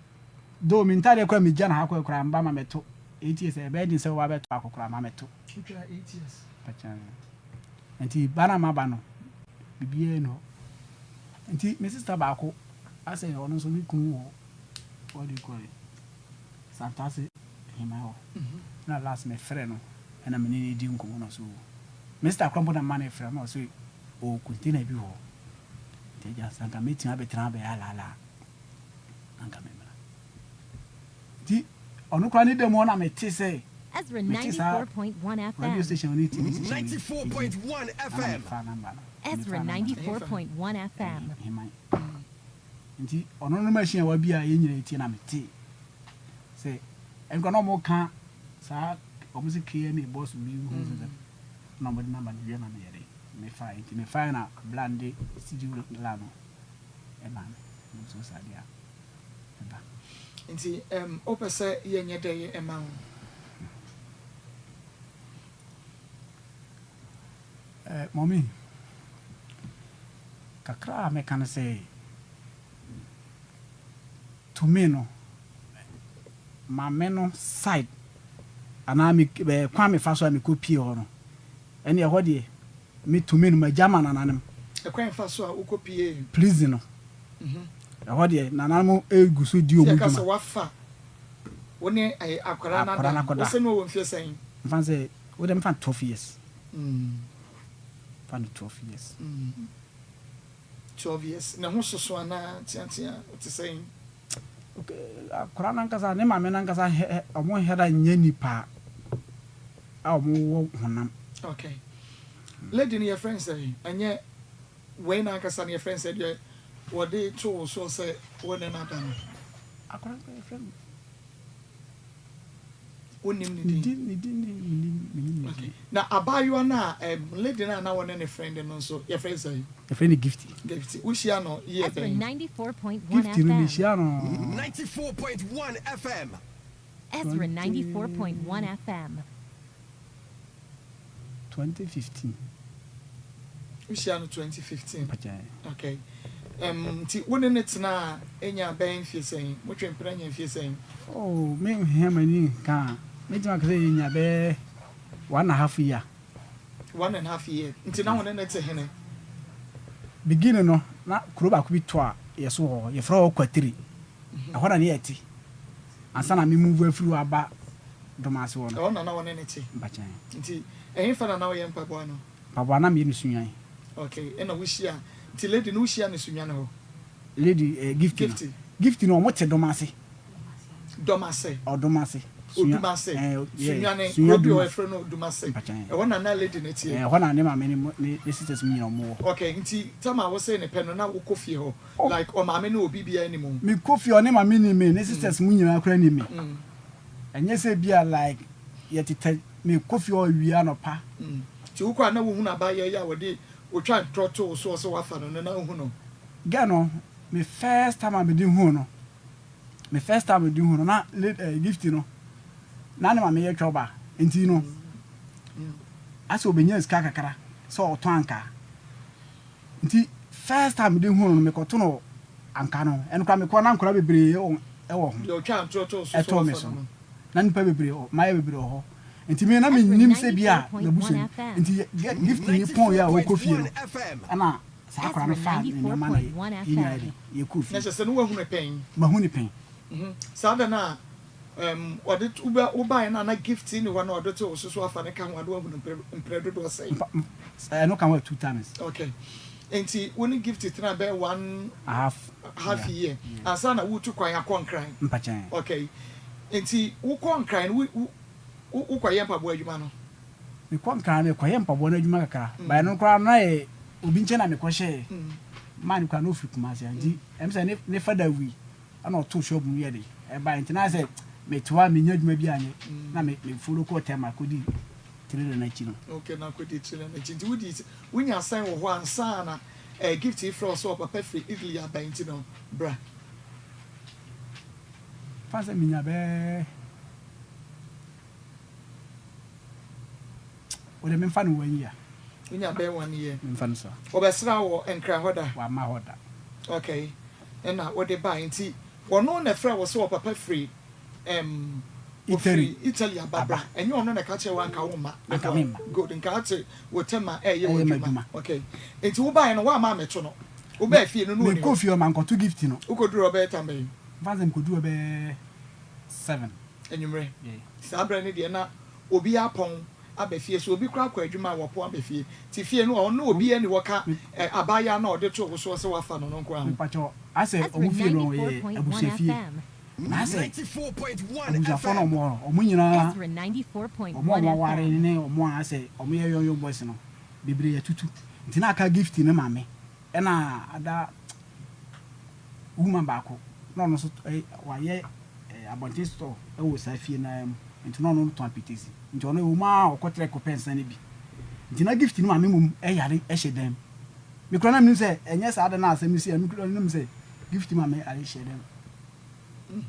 Though me ntaadeɛ koraa megya no ha kɔ koraa mba ma mɛto 8 years ɛbɛyɛ den sɛ woba bɛto baako koraa ma mɛto. Wotwa 8 years. Pakyɛ. Nti ba na maba no biribiara ni hɔ. Nti me sister baako asɛ ɔno nso ne kunu wɔ what do you call it Santase Heman hɔ. Na last me frɛ no ɛna me ne no di nkɔmmɔ na ɔsɛ oo me sister koraa mpo na mema no frɛ no na ɔsɛ ɔwɔ container bi wɔ hɔ nti agya sɛ anka mɛtumi abɛtena abɛyɛ alaala a anka memmra nti ɔno koraa ne da mu hɔ na mete sɛ mete saa radio station ne tv station no nti ana mefa number no mefa number no Heman nti ɔno no machine a wabia yɛn nyinaa tie na mete sɛ ɛnkora na ɔmo ka saa ɔmo se KMA boss bi ho sɛ na ɔmo de number no wie ma me yɛ dɛ me fa nti me fa na bla no de studio la no ɛma me na nso saa deɛ ɛba. Nti ɛm wopɛ sɛ yɛnyɛ dɛ ɛma wo? Eh, mummy, kakra a mɛka ne sɛ, to me no, maame no side anaa me eh, kwan mefa so a mekɔ pie hɔ no, ɛne ɛhɔ deɛ, me to me no, magya ma nananom. Ɛkwan fa so a wokɔ pie? Prison no, ɛhɔ deɛ nananom egu so di wɔn dwuma. Sɛ yɛka sɛ wafa wo ne akwadaa no ada no, wose na ɔwɔ mfeɛ sɛn? Mfa sɛ Wo deɛ mfa no 12 years. Mfa no 12 years. 12 years. Ne ho soso anaa teatea ɔte sɛn? Okay, akwadaa no ankasa ne maame no ankasa ɔmo nhɛ da nyɛ nipa a ɔmo wɔ honam. Okay. Lady no yɛfrɛ no sɛn? Ɛnyɛ wei no ankasa no yɛfrɛ no sɛ deɛ wɔde to wo soɔ sɛ wo ne no ada no. Akwadaa no yɛfrɛ no. Wonnim ne din? Ne din ne mennim mennim ne din. Na abaayewa no a ɛm lady no a na wɔne ne friend no nso yɛfrɛ no sɛn? Yɛfrɛ no Gifty. Gifty. Wohyia no year bɛn? Gifty no mehyia no. 2015. Wohyia no 2015? Okay. Um, nti wo ne no tenaa nya bɛyɛ mfie sɛn? Motwe mpena nya mfie sɛn? Oh, me nhia m'ani nka a, mɛtumi aka sɛ yɛnya bɛyɛ one and half year. One and half year. Nti na wo ne no te hene? Beginning no, na kuro baako bi to a yɛ so wɔ hɔ, yɛfrɛ hɔ Kwatiri. Ɛhɔ na ne yɛte ansa na me move afiri hɔ aba Domase hɔ no. Ɛhɔ na na wo ne no te? Mpakyɛw. Nti ɛhefa na na woyɛ mpaboa no? Mpaboa na meyɛ no Sunyani. Okay, ɛna wohyia, nti lady no wohyia no Sunyani hɔ? Lady eh, Gifty no. Gifty. Gifty no, wɔte Domase. Domase. Ɔdomase. Sunya, Odumase. eh, yeah, Sunyani, Sunya kuro bi wɔ hɔ Dumase. yɛfrɛ no Odumase. Mpakyɛw. Ɛhɔ na na lady no teɛ? Eh, ɛhɔ na ne maame ne mo, ne, ne sisters mu nyinaa wɔwɔ. Okay, nti tam a wosee no pɛ no na wokɔ fie hɔ? Oh. Like ɔmaame ne obi biara nim wo? Mekɔ fie hɔ, ne maame nim me, ne sisters mu nyinaa koraa nim me. Ɛnyɛ sɛ bi a like yɛtetɛ, mekɔ fie hɔ awia anɔpa. Nti wokɔ a na wohunu abaayewa yi a wɔde, otwa ntorɔ too wo soɔ sɛ woafa no no, na wohu no? Girl no, me first time a mede huu no, me first time mede huu no na lady eh, Gifty no, na ne maame yɛ twɔba, nti no, asɛ obenya sika kakra sɛ ɔtɔn ankaa. Nti first time mede huu no no, mekɔto no ankaa no ho. Ɛno koraa mekɔ na nkwadaa bebree wɔ ho. Deɛ ɔtwaa ntorɔ too so sɛ Ɛtoo me wafa so no no, no. na nnipa bebree wɔ, mmayewa bebree wɔ hɔ. Nti me na mennim sɛ bi a m'abusua ni. Nti Gifty ne pɔn yɛ a ɔkɔ fie no, ɛna saa akwadaa no faa ne nneɛma na yɛn nyinaa de yɛkɔɔ Na fie. kyerɛ sɛ na woahu no pɛn? Mahu no pɛn. Saa da no a ɔde wobaeɛ no a na Gift nni hɔ na ɔde too wo so so afa no ka ho a na woahu no mprɛ dodoɔ sɛn? Ɛno ka ho a two times. Okay. Nti wo ne Gift tenaa bɛyɛ one half half year ansa na woretu kwan akɔ Nkran? Mpakyɛn. Okay. Nti wokɔ Nkran no wo wokɔyɛ mpaboa adwuma no? Mekɔ Nkran no mekɔyɛ mpaboa no adwuma kakra but ɛno koraa no na yɛ obi nkyɛn na mekɔhyɛɛ. Man no koraa na ɔfiri Kumasi ha nti ɛm sɛ ne fada wui ɛna ɔtoo shop mu yɛ de ɛbae nti na ayɛ sɛ mete hɔ a mennya adwuma bi anyɛ na me me follow kɔɔ Tema kɔdi trailer no akyi no. Okay na kɔdi trailer no akyi nti wodi wonya sɛn wɔ hɔ ansa na eh, Gift yi frɛ wo sɛ ɔpapa firi Italy aba nti no bra. Fa sɛ menya bɛɛ Wode memfa no one year. Wonya bɛyɛ one year. Memfa no saa. Ɔbɛsra wo wɔ Nkran hɔ da? Wamma hɔ da. Okay. Ɛna wode bae nti ɔno na ɛfrɛ wo sɛ ɔpapa firi ɛm Italy ɔfiri Italy aba bra. Ɛnyɛ ɔno na ɛka kyerɛ wo anka womma. Anka memma. Good. Nka ate wo tɛm a ɛyɛ Ɛyɛ w'adwuma. m'adwuma. Okay. Nti wobaeɛ no woamma ammɛto no. Wobaa fie no na ɔnni Mekɔɔ hɔ. fie hɔ mankɔto Gift no. Wokɔduruu hɔ bɛyɛ tam bɛn? Mfa no sɛ mekɔduruu hɔ bɛyɛ seven. Anwummerɛ. Yeah. Saa berɛ no deɛ na obiara apɔn aba fie, sɛ obi koraa kɔ adwuma a wɔpɔn aba fie. Nti fie no ɔno obiara nni hɔ ka abaayewa no a ɔde too wo soɔ sɛ woafa no no nko ara ho. Mepakyɛw, asɛ ɔmo fie no yɛ abusua fie? Na asɛ abusuafoɔ no a ɔmo wɔ hɔ no, ɔmo nyinaa, ɔmo a ɔmo aware ne ɔmo a asɛ ɔmo yɛ young young boys no, bebree atutu. Nti na aka Gifty ne maame ɛna ada woman baako na ɔno nso wayɛ abɔnten store wɔ saa fie no ara mu nti na ɔno tɔn apetesi nti ɔno ɛwɔ mu ara ɔkɔ trek kɔpɛ nsa no bi nti na Gift no maame mmom yare hyɛ dan mu me koraa na menim sɛ ɛnyɛ saa da no a asɛm no sii me koraa menim sɛ Gift maame yare hyɛ dan mu.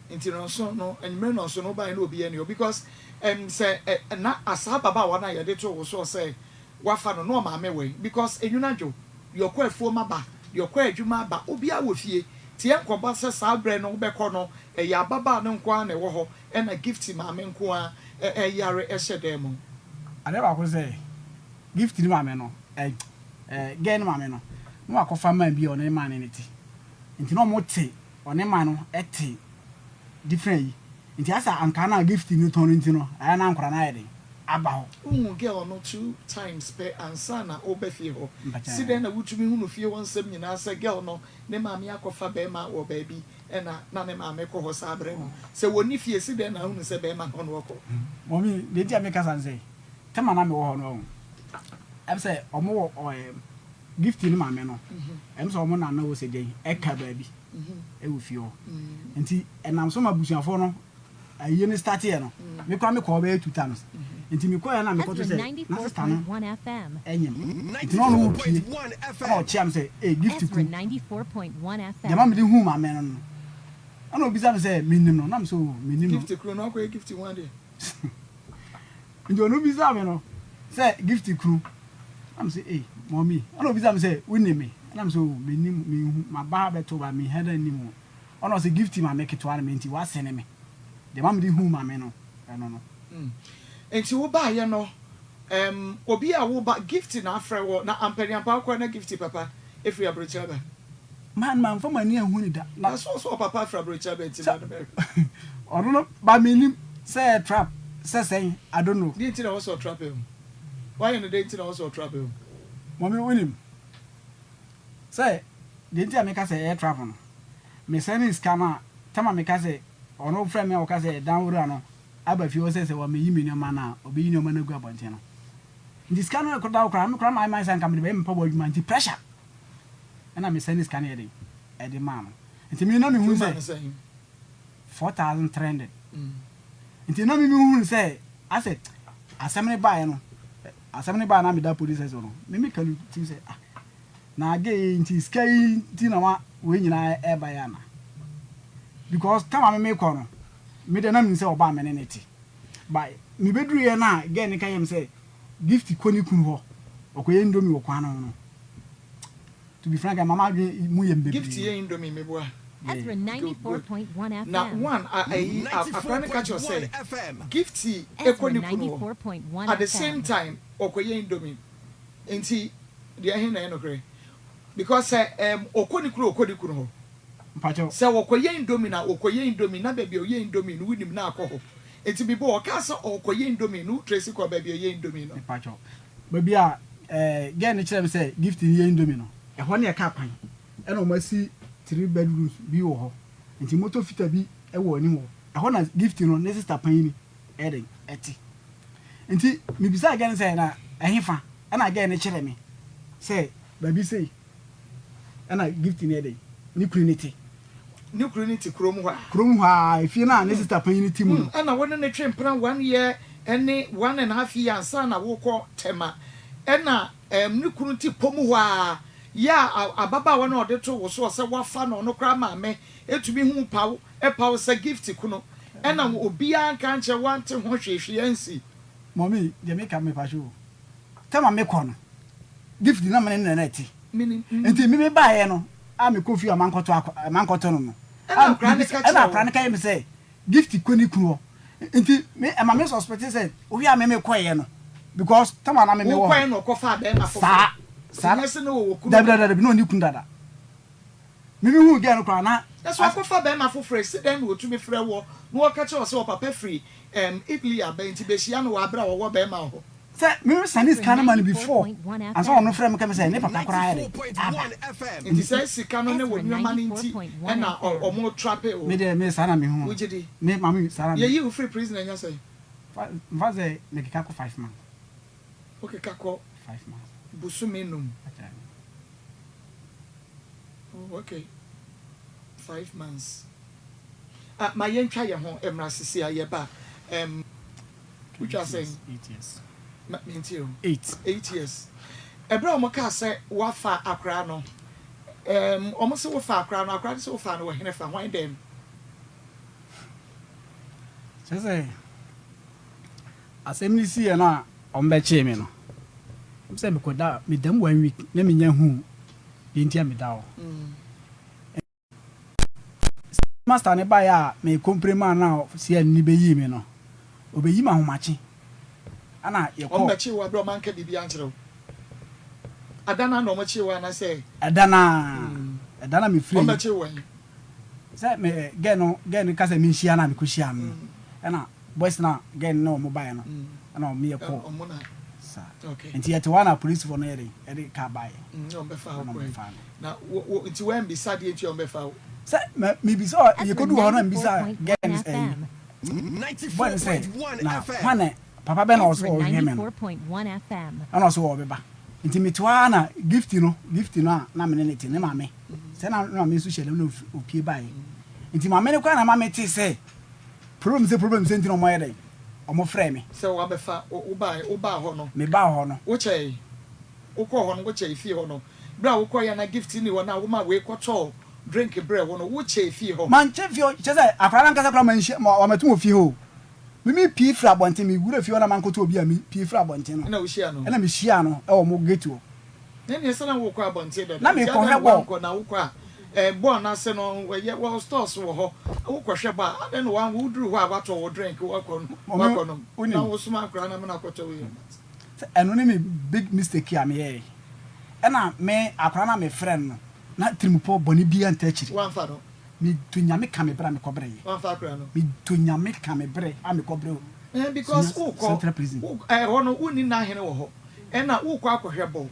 Nti no nso no anwummere no nso no wobaeɛ na obiara nni hɔ because ɛm sɛ ɛ na asaa ababaawa no a yɛde too wo soɔ sɛ wafa no na ɔmaame wɛn because enwunu adwo, deɛ ɔkɔ afuom aba, deɛ ɔkɔ adwuma aba, obiara wɔ fie, nti ɛnkɔba sɛ saa berɛ no wobɛkɔ no ɛyɛ ababaa no nko ara na ɛwɔ hɔ ɛna Gifty maame nko ara ɛyare ɛhyɛ dan mu. Adeɛ baako sɛ Gifty ne maame no ɛ ɛ girl no maame no na wakɔfa man bi a ɔne man no te nti na ɔmo te ɔne man no te different yi nti asɛ ankaa no a Gifty no tɔn no nti no ɛyɛ a na nkwadaa no ayɛ den aba hɔ. Wohu girl no two times pɛ ansa na woba fie hɔ. Si Mpakyɛw. dɛn na wotumi hunu fie hɔ nsɛm nyinaa sɛ girl no ne maame akɔfa bɛɛma wɔ baabi ɛna na ne maame kɔ hɔ saa berɛ no? Sɛ wɔnni fie si dɛn na ahunu sɛ bɛɛma no na ɔkɔ? Mummy, deɛ nti a meka saa ne sɛ, time a na mewɔ hɔ no wahu, ɛm sɛ ɔmo wɔ ɔɛm Gifty ne maame no, ɛm sɛ ɔmo nana o sɛ deɛn ɛka baabi ɛwɔ fie hɔ. Nti ɛnam so ma abusuafoɔ no ayie no starteɛ no, me koraa mekɔɔ bɛyɛ two times. Nti mekɔeɛ na mekɔto sɛ na sister no nyem. Nti na ɔno ɔpie ɛna ɔkyea me sɛ ee Gift ku deɛ ma mede huu maame no no. Ɛna ɔbisa me sɛ menim no na me sɛ oo menim no. Gift kunu no akɔyɛ Gift ho adeɛ. Nti ɔno bisaa me no sɛ Gift kunu na me sɛ ei mummy ɛna ɔbisa me sɛ wonim me ɛna me sɛ oo menim menhu maba ha bɛto ba menhɛ da nnim wo. Ɔna ɔse Gifty maame ketewa no me nti wasene me. Deɛ ma mede huu maame no ɛno no. Mm nti wo baayɛ no ɛmm obi a wo ba Gifty na afrɛ wo na ampaniampa wo kɔɛ na Gifty papa. Efiri aburokyire aba. Man manfa m'ani anhu no da. Na so ɔsɛ ɔpapa afiri aburokyire aba nti ma no bɛhwɛ. Ɔno no ba mennim sɛ ɛyɛ trap sɛ sɛn I don't know. Deɛ nti na ɛwɔ sɛ ɔtrap wo? Wayɛ no dɛn nti na ɛwɔ sɛ ɔtrap wo? Mummy wonim sɛ deɛ nti a meka sɛ ɛyɛ trap no me sɛne sika no a time a meka sɛ ɔno frɛ me a ɔka sɛ dan wura no aba fie hɔ sɛ sɛ wameyi me nneɛma no a ɔbɛyi nneɛma no agu abɔnten no nti sika no ɛkɔda hɔ koraa me koraa mayɛ m'adwene sɛ anka mede bɛyɛ me mpaboa adwuma nti pressure ɛna me sɛne sika no yɛ den ɛde maa no nti me na mehu sɛ 4300 nti na me mehu sɛ asɛ asɛm no baeɛ no asɛm no baeɛ na meda police station no me meka no tim sɛ ah na age yi nti sika yi nti na wa wei nyinaa ɛba yɛ ana because time a me mekɔ no me deɛ na menim sɛ ɔbaa me ne ne te but mebɛduruiɛ no a girl no ka yɛ me sɛ Gift kɔ ne kunu hɔ ɔkɔyɛ indomie wɔ kwan no ho no to be frank ɛma m'adwene mu yɛ me Gift bebree. yɛ indomie meboa. Yeah. Good good na one a ayi akora no ka kyerɛ wo sɛ Gift kɔ ne kunu hɔ at the same time ɔkɔyɛ indomie nti deɛ ɛhe na ɛyɛ nokorɛ because sɛ ɛɛm ɔkɔ ne kunu ɔkɔ ne kunu hɔ Mpakyɛw. sɛ ɔkɔyɛ indomie na ɔkɔyɛ indomie na baabi a ɔyɛ indomie no wonim na akɔ hɔ Nti me bo ɔkaa sɛ ɔɔkɔyɛ indomie no wo tracy kɔɔ baabi a ɔyɛ indomie no. Mepakyɛw baabi a ɛɛ girl no kyerɛ me sɛ Gift no yɛ indomie no ɛhɔ ne ɛka kwan ɛna wɔn asi three bedrooms bi wɔ hɔ nti motor fita bi ɛwɔ anim hɔ ɛhɔ na Gift no ne sister panyini ɛyɛ dɛn ɛte nti mebisaa girl no sɛ na ɛhefa ɛna girl no kyerɛ me sɛ baabi sei. Ɛna Gifty no yɛ dɛn? Ne kunu no te. Ne kunu no te kurom hɔ a. Kurom hɔ ara, efie no a ne sista panyin no te mu no. Ɛna wo ne no twe mpena one year ne one and half year ansa na wokɔ Tema. Ɛna ne kunu te pɔ mu hɔ ara, yɛ a ababaawa no a ɔde too wo soɔ sɛ woafa no, ɔno koraa maame tumi hu paw paw sɛ Gifty kunu. Ɛna obiara nka ankyerɛ wo ante ho hwee hwee ansi. Mummy, deɛ meka mepakyɛ o. Tema mekɔ no, Gift na me ne no na ɛte. Nti me mebaeɛ no a mekɔ fie a mankɔto akɔ mankɔto no no. Ɛna akwadaa no ka Ɛna kyerɛ akwadaa wo. no ka yɛ me sɛ Gift kɔ ne kunu hɔ. Nti me ɛma me suspect sɛ wohwɛ a me mekɔeɛ no because time a na me mewɔ hɔ. Wokɔeɛ na ɔkɔfaa bɛrima foforɔ. Saa saa. Nyɛ sɛ na ɔwɔ kunu Dabi dada. dabi dabi na ɔnni kunu dada. Me mehuu girl no koraa na. Na sɛ wakɔfa bɛrima foforɔ a, ɛsi dɛn na ɔtumi frɛ woɔ na ɔka kyerɛ wo sɛ ɔpapa firi ɛɛm Italy aba nti bɛhyia no wɔ aberɛ a ɔwɔ bɛrima wɔ hɔ? Sɛ me sane sika no ma no before ansa ɔno frɛ me ka me sɛ ne papa koraa ayɛ dɛn aba. Nti saa sika no ne wo nnoɔma no nti na ɔmo trape wo? Me deɛ me saa na me hu no. Wogye di? Me maame saa na me. Yɛyi wo firi prison anya sɛn? Nfa sɛ me keka kɔ five months. Wo keka kɔ Five months. bosome num? Oh okay five months. Ah ma yɛntwa yɛn ho mmra sisi a yɛba um. Wotwa sɛn? Eight years. Ma mentie o. Eight. Eight years. Ɛberɛ a wɔn kaa sɛ wafa akwaraa no, um, wɔn se wofa akwaraa no, akwaraa no se wofaa no wɔ hene fa, hwan dɛm? Kyerɛ sɛ, asɛm no siiɛ no a wɔbɛkyee me no, ɛm sɛ mekɔda, meda mu one week na menya huu deɛ nti a meda hɔ. Master no baeɛ a me compre maa no a CN no bɛyii me no, ɔbɛyi me ahomakye ɛna yɛkɔɔ. Wɔn bɛkyee wo aberɛ a wɔn anka biribiara ankyerɛ wo? Ada no ara na wɔn kyee wo anaasɛ? Ɛda no ara, ɛda no a mefiri Wɔn ayi. bɛkyee wo wɔ he? Sɛ me girl no girl no ka sɛ menhyia no a mekɔhyiaa no no, ɛna boys no a girl no ne wɔn baeɛ no ɛna wɔn yɛ kɔɔ. Wɔn na. Saa. Okay. Nti yɛte hɔ a na polisifoɔ no yɛ den ɛde car baeɛ. Na wɔn bɛfaa wo Ɛna wɔn kɔɛ. bɛfaa me. Na wo wo nti woambisa deɛ nti a wɔbɛfa wo? Sɛ ma mebisa ɔ yɛkɔduu hɔ no na mebisa girl no sɛ ɛyi boy no sɛ na hwan na papa bɛn na ɔwɔ sɛ ɔhwehwɛ me no ɛna ɔsɛ ɔbɛba nti mete hɔ ara na Gifty no Gifty no a na me ne no te ne maame sɛ na ne maame nso hyɛ dɛm na opie baeɛ nti maame no koraa na ma mete sɛ problem sɛ problem sɛ nti na wɔyɛ dɛn wɔn frɛ me. Sɛ wabɛfa wo wobaa wobaa hɔ no. Mebaa hɔ no. Wokyɛe wokɔɔ hɔ no wokyɛe fie hɔ no Berɛ a wokɔeɛ a na Gift nni hɔ no a womaa wei kɔtɔɔ drink brɛɛ wo no, wokyɛɛ fie hɔ? Mankyɛ fie hɔ, kyerɛ sɛ akwadaa no ankasa koraa manhyia, wamɛto wɔ fie hɔ o. Me me pue firi abɔnten, me wura fie hɔ na mankɔto obi a me pue firi abɔnten no, Ɛna wohyiaa no? ɛna me hyiaa no wɔ mo gate hɔ. Na ɛneɛ sɛ na wokɔ abɔnten dada, Na nti adɛn mekɔhwɛ na bɔɔl. woankɔ? Na wokɔ a, eh, bɔɔl no ase no, wɔyɛ, wɔ stores wɔ hɔ, wokɔhwɛ bɔɔl a, adɛn na woankɔ? Woduru hɔ a woatɔ wo drink, woakɔ, Mɔmi, woakɔnom, na wonim. wosoma akwadaa no ama no akɔtɔ wei. Sɛ ɛno ne me big mistake a meyɛɛe. Ɛna me akwadaa no a mefrɛ no no, na tirimupɔ bɔne biara ntaa akyiri. Woamfa no. Medɔ Nyame ka me berɛ a mekɔ brɛ yɛ. Woamfa akwadaa no. Medɔ Nyame ka me berɛ a mekɔ brɛ Eh, because Sunyani wokɔ, Central Prison. wo, ɛhɔ no wonni n'ahene wɔ hɔ. Ɛna wokɔ akɔhwɛ bɔɔl.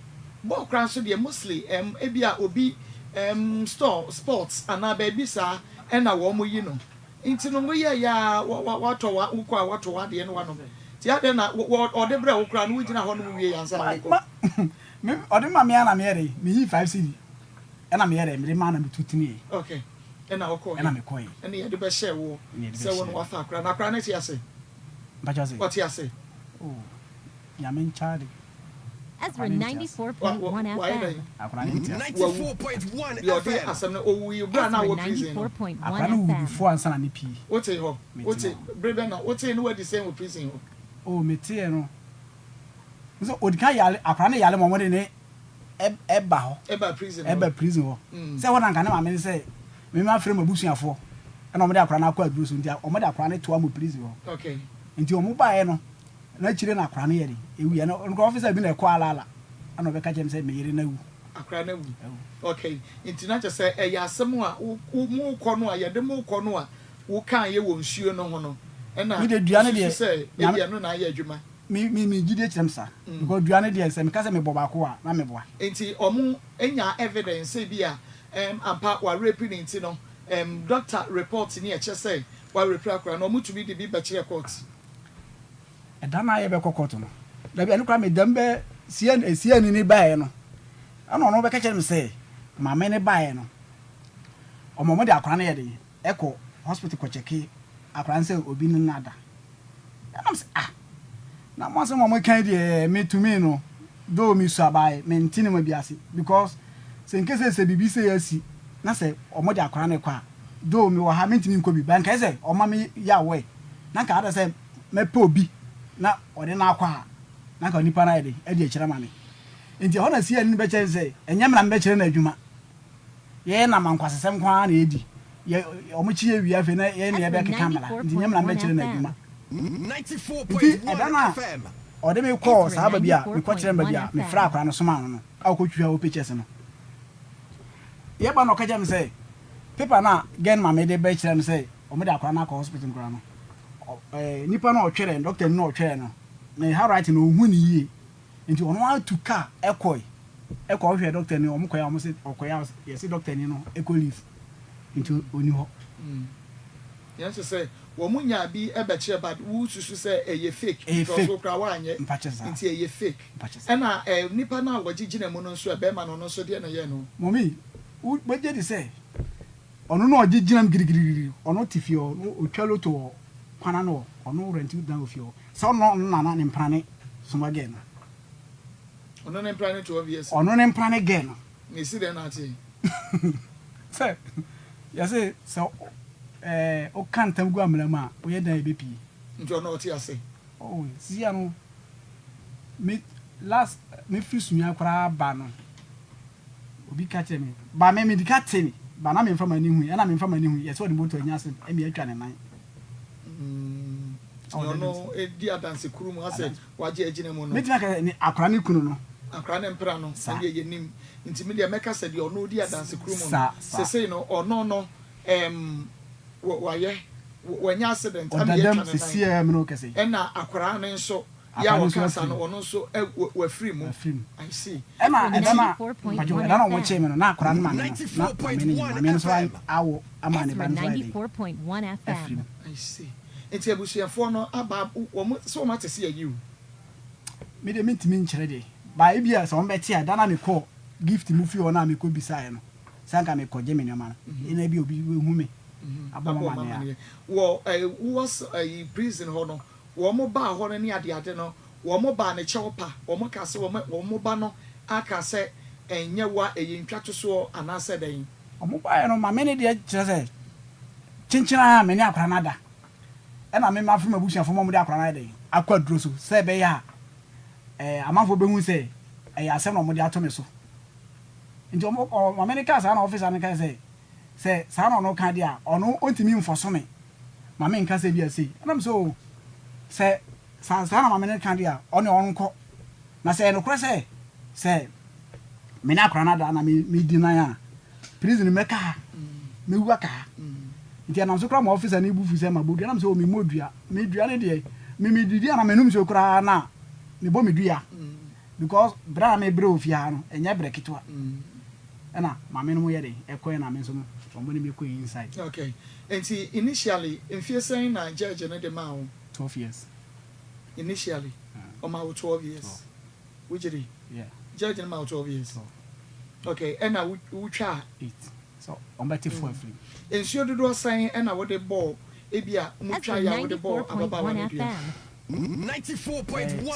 Bɔɔl koraa nso deɛ mostly ɛm, ebia obi ɛm, store, sports anaa baabi saa ɛna wɔn yi no. Nti no woyɛeɛ ara wa, wa, watɔ wa, wokɔ a watɔ w'adeɛ na wanom. Nti adɛn na wɔ, wɔ, ɔde brɛ wo koraa no wogyina hɔ nom wie ansa na Ma, wokɔ? ma, me, ɔde ma me ara na meyɛ dɛn, meyii 5 cedi ɛna meyɛ dɛn, mede maa na metu teneeɛ. Okay, ɛna wokɔeɛ. Ɛna mekɔeɛ. Ɛna yɛde bɛhyɛɛ woɔ Ɛna yɛde sɛ wo bɛhyɛɛ na me. wafa akora. Na akora no te ase? Mpakyɛw se? Ɔte ase? Oh, Nyame nkyɛ ade. Ezra Akora no nte ase. Wa, wa, 94.1 wayɛ FM. dɛn? Akora no nte ase. Wawu. Deɛ ɔde asɛm no, ɔwui berɛ a na Ezra wɔ prison no. 94.1 Akora no wu FM. before ansa na ne pie. Wote hɔ? Mete Wote, hɔ. bere bɛn na wotee no wadi sɛn wɔ prison hɔ? Oh, meteɛ no. Nso odi kan yare, akora no yare ma wɔde ne ɛba hɔ. Ɛba prison hɔ. Ɛba prison hɔ. Sɛ hɔ na nka ne maame ne sɛ, me ma frɛ m'abusuafoɔ, ɛna wɔde akora no akɔ aduro so, nti wɔde akora no toa mo prison hɔ. Nti wɔn baeɛ no, na akyire na akora no yɛ de, ewu yɛ no, nka officer bi na ɛkɔ alaala, ɛna ɔbɛka kyerɛ me sɛ me yere no awu. Akora no awu. Okay, nti na kyerɛ sɛ ɛyɛ asɛm a wo, wo, mokɔ no a, yɛde mo kɔ no a, wokaeɛ wɔ nsuo no ho no, ɛna Me de dua no wosusu deɛ, sɛ Nyame, ebia ɛno na ayɛ adwuma. Me gyidie kyerɛ me saa, because dua no deɛ sɛ meka sɛ mebɔ baako a, na meboa. Nti ɔmo nyaa evidence sɛ ebia ɛɛm ampa wa rape no nti no ɛɛm doctor report ni ɛkyerɛ sɛ wa rape akora no, ɔmo tumi de bi bɛkyerɛ court. Ɛda no a yɛbɛkɔ court no, dabi ɛno koraa meda mu bɛ CN CN ni baeɛ no, ɛna ɔno bɛka kyerɛ me sɛ maame no baeɛ no, ɔmo ɔmo de akora no yɛ den ɛkɔ hospital kɔ kyɛke akora no sɛ obi ne no ada. Ɛna me sɛ ah, na mo asɛm a mo ka yi deɛ me to me no, though me sua but me nte nneɛma bi ase because sɛ nkese sɛ biribi sei asi na sɛ ɔmo de akora no kɔ a, though me wɔ ha mentumi nkɔ bi but nka sɛ ɔma me yɛ aware na nka ada sɛ mɛpɛ obi na ɔde no akɔ a, na nka onipa no ayɛ den adi akyire ama me. Nti ɛhɔ na CN no bɛkyerɛ sɛ ɛnyɛ me na mebɛkyerɛ no adwuma. Yɛn nam ankwasasɛm nko ara na yɛdi. Yɛ, wɔn kyi yɛ wie afei na yɛn na Ezra yɛbɛkeka mmara. Nti nyɛ me na 94.1 mebɛkyerɛ no FM. adwuma. Nti ɛda no a ɔde me kɔɔ Ezra saa baabi a mekɔkyerɛ no baabi a 94.1 mefrɛɛ FM. akwadaa no somaa no no a ɔkɔtwitwaa wɔ pictures no. Yɛba no ɔka kyerɛɛ me sɛ paper no a girl no maame de bɛkyerɛ no sɛ wɔde akwadaa no akɔ hospital no koraa no, ɔ, ɛɛ, nipa no a ɔtwerɛɛ no, doctor no a ɔtwerɛɛ no, ne handwriting no ɔnhu no yie. Nti ɔno ara tu car kɔe kɔ hwehwɛ doctor ni, wɔn kɔe a wɔn se ɔkɔe a yɛse doctor ni no kɔ leave nti ɔni hɔ. Yɛn nso sɛ wɔn nyaa bi bɛkyerɛ but wo susu sɛ ɛyɛ fake Ɛyɛ because fake wo koraa woanyɛ mpakyɛ saa nti ɛyɛ fake. mpakyɛ saa. Ɛna eh, nipa no a wɔgye gyina mu no nso ɛ, bɛɛma no ɔno nso deɛ na ɛyɛɛ no? Mummy wo bɛgye di sɛ ɔno na ɔgye gyina mu girigirigiri ɔno te fie hɔ no ɔtwa lotto wɔ kwan ano hɔ ɔno rent dan wɔ fie hɔ. Sɛ ɔno ɔno nana ne mpena ne soma girl no. Ɔno ne mpena ne 12 years. Ɔno ne mpena ne girl no. Na esi dɛn na ate? Sɛ yɛse sɛ ɛɛ woka ntam gu amena mu a woyɛ dɛn a ebepie. Nti ɔno ɔte ase? Oh sia no me last me firi sumia koraa ba no obi ka kyerɛ me ba me medi ka te ba na memfa m'ani hui ɛna memfa m'ani hui yɛsɛ ɔde moto anya accident ɛmi atwa ne nan. Nea ɔno di adanse koro mu asɛ wagye agyina mu no. Mɛtumi aka sɛ ne akora ne kunu no. Akora ne mpena no, ɛndeɛ yɛnim. Nti me deɛ mɛka sɛ deɛ ɔno di adanse koro mu no, sesei no ɔno no ɛɛm wayɛ, wanya accident ama yɛatwa ne nan, ɛna akora no nso yɛ a wɔka saa no ɔno nso wafiri mu. I see. Ɛna ɛda no a, mpakyɛw, ɛda no a wɔkyee me no, na akora no maame no, na maame no nyim, maame no nso awo ama ne Ezra ba no nso ayɛ dɛn? 94.1 Afiri FM. mu. I see. Nti abusuafoɔ no aba wɔn sɛ wɔn ate sɛ yɛayi wo? Me deɛ mentumi nkyerɛ deɛ, but ebia sɛ wɔn bɛte a, da no a mekɔɔ Gift mu fie hɔ no a mekɔ bisaeɛ no, sɛ anka mekɔgye me nneɛma no, ɛna ebia obi bɛhu me abɔ Abɔ me wɔn amaneɛ a. amaneɛ. Wɔ ɛɛ wowɔ s ɛyi prison hɔ no, wɔn baa hɔ no ne adeade no, wɔn baa ne kyɛw pa, wɔn kaa sɛ wɔn wɔn ba no aka sɛ ɛnyɛ wo a ɛyɛ ntwatosoɔ anaasɛ dɛn? Wɔn baeɛ no, maame no deɛ kyerɛ sɛ kyenkyen ara me ne akwadaa no ada. Ɛna me mafrɛ m'abusuafoɔ ma wɔde akwadaa no ayɛ dɛn akɔ aduro so sɛ ɛbɛyɛ a ɛɛ amanfoɔ bɛhu sɛ ɛyɛ asɛm na wɔde ato me so. Nti wɔn ɔ maame no kaa saa na ɔfisa no kaa sɛ sɛ saa na ɔno ka deɛ a ɔno ɔntumi mfɔso me ma me nka sɛ bi a sei. Ɛna me sɛ oo sɛ saa saa na maame no ka deɛ a ɔne ɔnkɔ. Na sɛ ɛyɛ nokorɛ sɛ sɛ. Me ne akwadaa no ada na me me deny a, prison mɛka ha, mɛwu aka ha. Nti ɛnam so koraa ma officer no bo fu sɛ mabɔ dua. Na mesɛ oh memmɔ dua, me dua no deɛ, me medidi anaa menom nsuo koraa na mebɔ me dua. Because berɛ a mebrɛ wɔ fie ha no, ɛnyɛ berɛ ketewa. Ɛna maame no mo yɛ den ɛkɔɛ na me nso no wɔn ne me kɔɛ inside. Okay, nti initially mfie sɛn na judge no de maa wo? 12 years. Initially ɔmaa wo 12 years? 12. Wogye di? Yeah. Judge no maa wo 12 years? 12. Okay, ɛna wo wotwaa? 8. So wɔn bɛte fo afiri mu. Nsuo dodoɔ sɛn na wode bɔɔ ebia Ezra motwaeɛ a wode bɔɔ ababaawa 94.1 no dua? FM. Eh,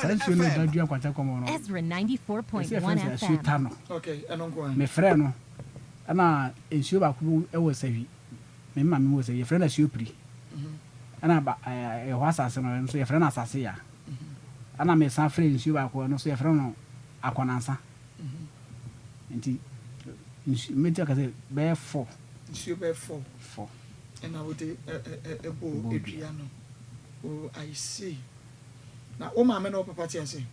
saa nsuo no a ɛda dua nkwanta kɔm hɔ no, Ezra yɛsɛ yɛfrɛ no 94.1 sɛ asuo FM. ta no. Okay, ɛno nko ara. Mefrɛɛ no, ɛna nsuo baako bi wɔ Sahwi, me maame mu wɔ Sahwi, yɛfrɛ no asuo piri. Ɛna ba ɛɛ ɛhɔ asase no, ɛno nso yɛfrɛ no asase ya. Ɛna mesan frɛɛ nsuo baako, ɛno nso yɛfrɛ no akɔnansa. Nti nsu mɛtumi aka sɛ bɛyɛ fɔ. Nsuo bɛyɛ fɔ. Fɔ. Ɛna wode ɛbɔɔ Bɔɔ dua dua. no. Oh, I see. Na wo maame ne wo papa te ase?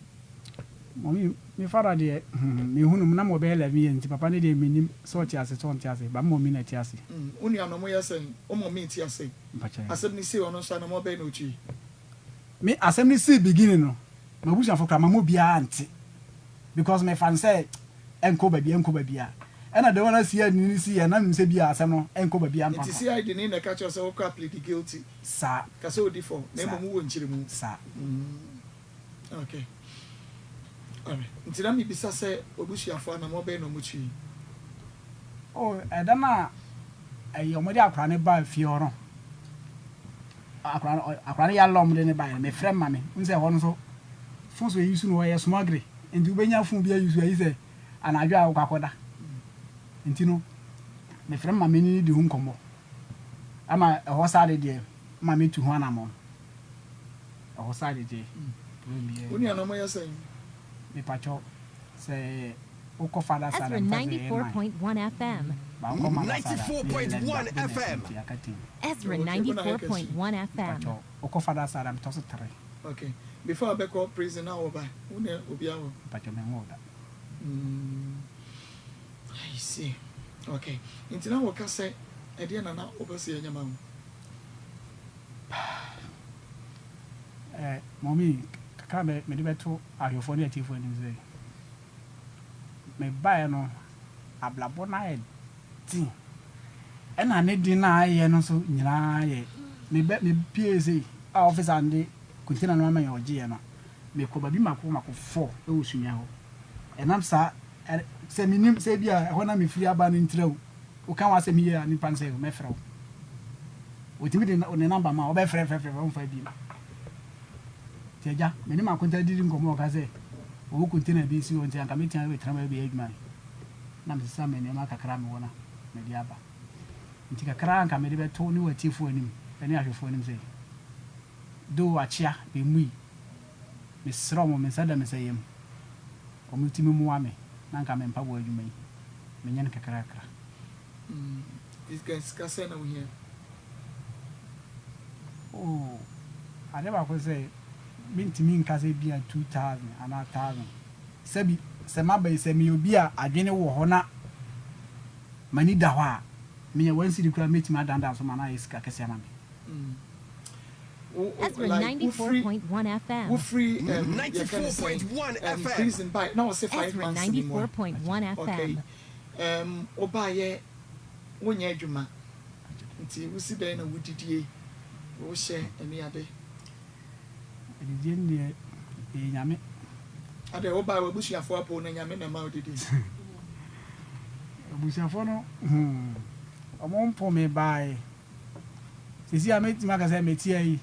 Mummy, me father deɛ hmm, mehu no na mewɔ bɛyɛ 11 years nti papa no deɛ mennim sɛ ɔte ase sɛ ɔnte ase but me mummy na ɛte ase. Mm, wo nuanom yɛ sɛn? Wo mummy te ase? Mpakyɛ. Asɛm no sii ɔno nso anamɔ bɛn na otui? Me asɛm no sii beginning no m'abusuafo koraa mamma obiara ante because mefa no sɛ ɛnkɔ baabi ɛnkɔ baabiara ɛna the one a CID no siiɛ na menim sɛ bi a asɛm no ɛnkɔ baabiara Nti mpampam. CID ni na ɛka kyerɛ wo sɛ wokɔ a plead guilty? Saa. Ka sɛ odi fɔ na Saa. mmom wowɔ nkyeremu. Saa. Mm, okay. Alright. Nti na mebisa sɛ w'abusuafo anamɔ bɛn na wɔtui? Oh, ɛda no a ɛyi wɔde akwadaa no baa fie hɔ no, akwadaa no akwadaa no yare na wɔde no baeɛ no, mefrɛ ma me. Wohu sɛ ɛhɔ no nso, fon so yɛyi so no hɔ yɛ smogre. Nti wobɛnya fon bi ayi so ayi sɛ anadwo a wokɔ akɔda. Nti no, mefrɛ ma me ne no di ho nkɔmmɔ. Ama ɛhɔ saa de deɛ, ma metu ho anammɔn. Ɛhɔ saa de deɛ, problem biara Wo nni hɔ. nuanom yɛ sɛn? Mepakyɛw, sɛ wokɔ father side Ezra a, mefa sɛ ɛyɛ 9. 94.1 FM. But wokɔ mother side a, na ɛyɛ 11, baako bi na ɛsɛ nti aka 10. Ezra Okay, wo na ayɛ kɛse. 94.1 FM. Mepakyɛw, wokɔ father side a, metɔ so 3. Okay. Before wobɛkɔ prison na wowɔ ba? Wo ne obiara wɔ? Mepakyɛw, menwoo da. Mm, I see. Okay. Nti na wɔka sɛ ɛdeɛn na na wopɛ sɛ yɛnyɛ ma wo? Eh, Mummy, kakra a mede bɛto ahwɛfoɔ ne atiefoɔ anim sɛ, mebaeɛ no, abrabɔ no ayɛ den. Ɛna ne den no a ayɛ no nso nyinaa yɛ, mebɛ, mepie sei a officer no de container no ama yɛn ɔgyeeɛ no, mekɔ baabi mako mako four wɔ Sunyani hɔ. Ɛnam saa, sɛ menim sɛ ebi a ɛhɔ na mefiri aba no ntira o, Woka w'asɛm yie a nipa no sɛ mɛfrɛ wo. Ɔtumi de ne number ma wo, wobɛfrɛ frɛ frɛ ɔmfa bio. Nti agya, me ne m'akonta didi nkɔmmɔ ɔka sɛ ɔwɔ container bi si hɔ nti anka mɛtumi abɛtena mu abɛyɛ adwuma yi. Na mesesa me nneɛma kakra a mewɔ na mede aba. Nti kakra a anka mede bɛto ne w'atiefoɔ anim ne ahwɛfoɔ anim sɛ though akyea memmui, mesrɛ wɔn, me nsa da me nsa yam, wɔtumi mmoa me na anka me mpaboa adwuma yi. Menyɛ no kakrakra. Mm, sika sika sɛn na wohia? Oh, adeɛ baako sɛ mentumi nka sɛ ebia 2000 anaa 1000. Sɛbi, sɛ maba yi, sɛ meyɛ obi a adwene wɔ hɔ na m'ani da hɔ a, menya one cedi koraa a mɛtumi adandan so ma no ayɛ sika kɛseɛ ama me. Mm. Wo, wo, Ezra like, wofiri, 94.1 FM. wofiri, um, yɛka ne sɛn, um, prison bae, na wɔse 5 Ezra months ni mu a. 94.1 Okay. FM. Um, wobaeɛ, wonyɛ adwuma, nti wosi dɛn na wodidie, wohyɛ ɛne ade? Adidie no deɛ, ɛyɛ Nyame. Adɛn, wobaeɛ w'abusuafoɔ apo wo na Nyame na ɛma wodidi? Abusuafoɔ no, hmm, wɔn mpo me baeɛ. Seesei a mɛtumi aka sɛ mete ha yi,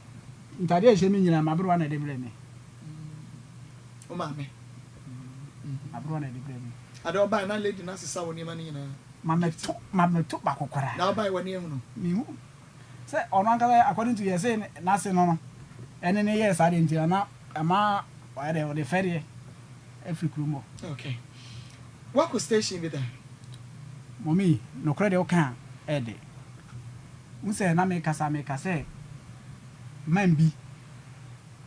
ntadeɛ a ɛhyɛ me nyinaa, m'aberewa na ɛde brɛɛ me. Wo maame? M'aberewa na ɛde brɛɛ me. Ade ɔbae na lady no asesa wo nneɛma no nyinaa? Mammɛto, mammɛto baako koraa. Na ɔbae w'ani ahu no? Menhu. Sɛ ɔno ankasa according to yɛse n'ase no no, ɛne no yɛɛ saa deɛ nti na ama wayɛ dɛ, ɔde fɛreɛ afiri kurom hɔ. Okay. Woakɔ station bi da? Mummy, nokorɛ deɛ woka a, ɛɛdɛ. Wohu sɛ na mekasa, meka sɛ man bi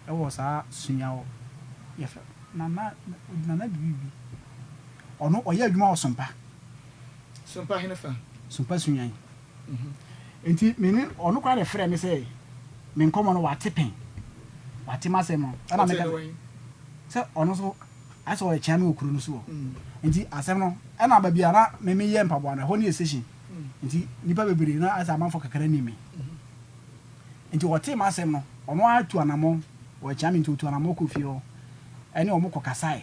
wɔ saa Sunya hɔ, yɛfrɛ Nana, Nana biribi bi. Ɔno ɔyɛ adwuma wɔ Sompa. Sompa henefa? Sompa Sunyani. Nti me ne ɔno koraa na ɛfrɛɛ me sɛ me nkɔmmɔ no wate pɛn. Wate m'asɛm no. Ɛna Ɔtee meka no sɛ wɛn? sɛ ɔno nso ayɛ sɛ ɔrekyea me wɔ kuro no so hɔ. Nti asɛm no ɛna baabi a na me meyɛ mpaboa no ɛhɔ no yɛ station. Nti nnipa bebree na ayɛ sɛ amanfoɔ kakra nim me. Nti ɔtee m'asɛm no ɔno ara tu anammɔn, ɔrekyea me nti ɔtu anammɔn kɔɔ fie hɔ ɛne wɔn kɔkasaeɛ.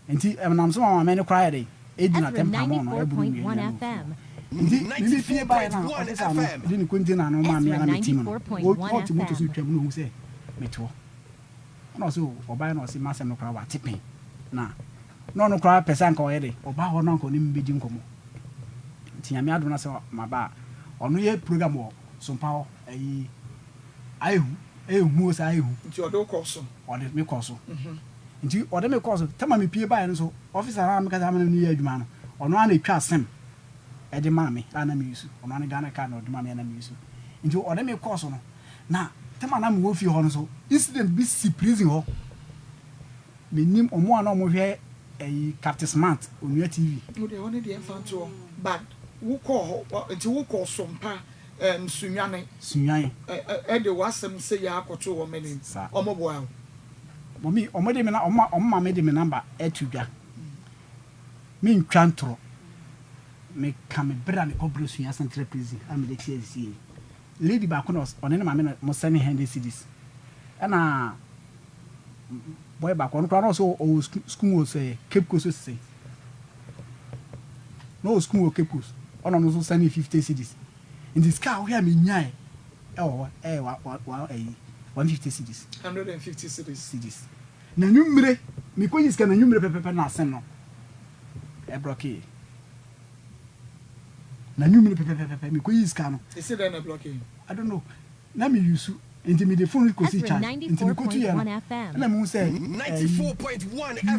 Enti ɛnam so ma maame no koraa yɛ dɛn? Edi Ezra n'atɛm pamoo no, ɛboro nnua 94.1 nyinaa na ofii FM. hɔ. Enti me me fie baeɛ no a, ɔfisa no de ne container no maa me Ezra a na mete mu no, o 94.1 na ɔte moto so FM. retwam na ohu sɛ mete hɔ. Ɛna ɔse o, ɔbaeɛ na ɔse m'asɛm no koraa wate pɛn. Na na ɔno koraa pɛ sɛ anka ɔyɛ dɛn? Ɔba hɔ na anka ɔne me bɛdi nkɔmmɔ. Nti Nyame adom na sɛ maba a, ɔno yɛ program wɔ Sompa hɔ, ayi, ayɛ hu, ɛyɛ hu o saa ayɛ hu. Nti ɔde wo kɔɔ so? Ɔde me kɔɔ so. Nti ɔde me kɔɔ so, time a mepue baeɛ no nso, officer no a meka sɛ me ne no yɛ adwuma no, ɔno ara na ɛtwaa sim de maa me a na me use, ɔno ara ne Ghana card na ɔde maa me a na me use. Nti ɔde me kɔɔ so no, na time a na mewɔ fie hɔ no nso, incident bi si prison hɔ. Mennim wɔn a na wɔhwɛ ɛyi Captain Smart, Onua TV. Wo deɛ hɔ no deɛ mfa nto hɔ, but wokɔɔ hɔ, nti wokɔɔ Sompa ɛɛm Sunyani. Sunyani. Ɛ ɛde w'asɛm sei ara kɔtoo wɔn anim, Saa. wɔn boaa wo? Mummy, wɔn de me na, wɔn wɔn ma me de me number to dwa. Mentwa ntorɔ. Meka me berɛ a mekɔ berɛ Sunyani Central Prison a mede te asie yi. Lady baako na ɔne ne maame na wɔn sɛne hundred cedis. Ɛna boy baako, ɔno koraa na ɔsɛ ɔwɔ sukuu mu wɔ sɛ Cape Coast sese. Na ɔwɔ sukuu mu wɔ Cape Coast. Ɔna ɔno nso sɛne 50 cedis. Nti sika a wohwɛ a menyae ɛwɔ hɔ ɛyɛ wa wa wa ɛyi 150 cedis. 150 cedis. Cedis. Na nwummere mekɔyi sika na nwummere pɛpɛpɛ na asɛm no ɛbrɔkee. Na nwummere pɛpɛpɛpɛ mekɔyi sika no. Ɛsi dɛn na ɛbrɔkee? I don't know. Na me use nti mede phone no kɔsi Ezra charge nti mekɔtuiɛ no 94.1 FM. ɛna mehu sɛ ɛyi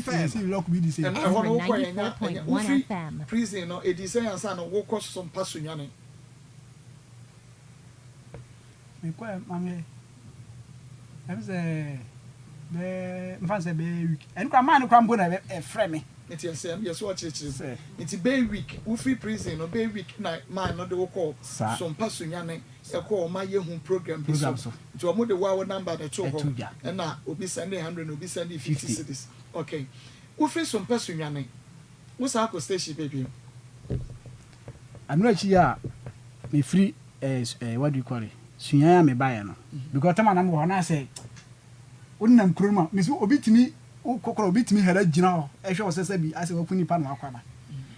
pi ɛsi lock bi de sei. Ɛno ɛhɔ Ezra no wokɔ ɛnya ɛnya 94.1 wofiri FM. prison no ɛdii sɛn ansa na wokɔ Sompa Sunyani? Mekɔɛ maame ɛm sɛ bɛɛ mfa no sɛ bɛyɛ week ɛno koraa maa no koraa mpo na ɛfrɛ me. Nti ɛsɛ yɛ so ɔkyerɛkyerɛ Sɛ. mu nti bɛyɛ week wofiri prison no bɛyɛ week na maa no de wokɔɔ Saa. Sompa Sunyani ɛkɔ ɔma yɛhu program bi so Program so. nti ɔmo de wo a wo number na ɛtoo Ɛto hɔ dwa. ɛna obi sɛnde hundred na obi sɛnde 50 50. cedis ok wofiri Sompa Sunyani wo san kɔ station bɛ bio. Ɛno akyi a mefiri eh, eh, what do you call it, Sunyani a mebaeɛ no, because time a na mewɔ hɔ no asɛ wonenam kuro no mu a, mesi obi tumi wokɔ koraa obi tumi hɛrɛ gyina hɔ ɛhwɛ wo sɛ sɛ bi asɛ waku nipa na wakɔ aba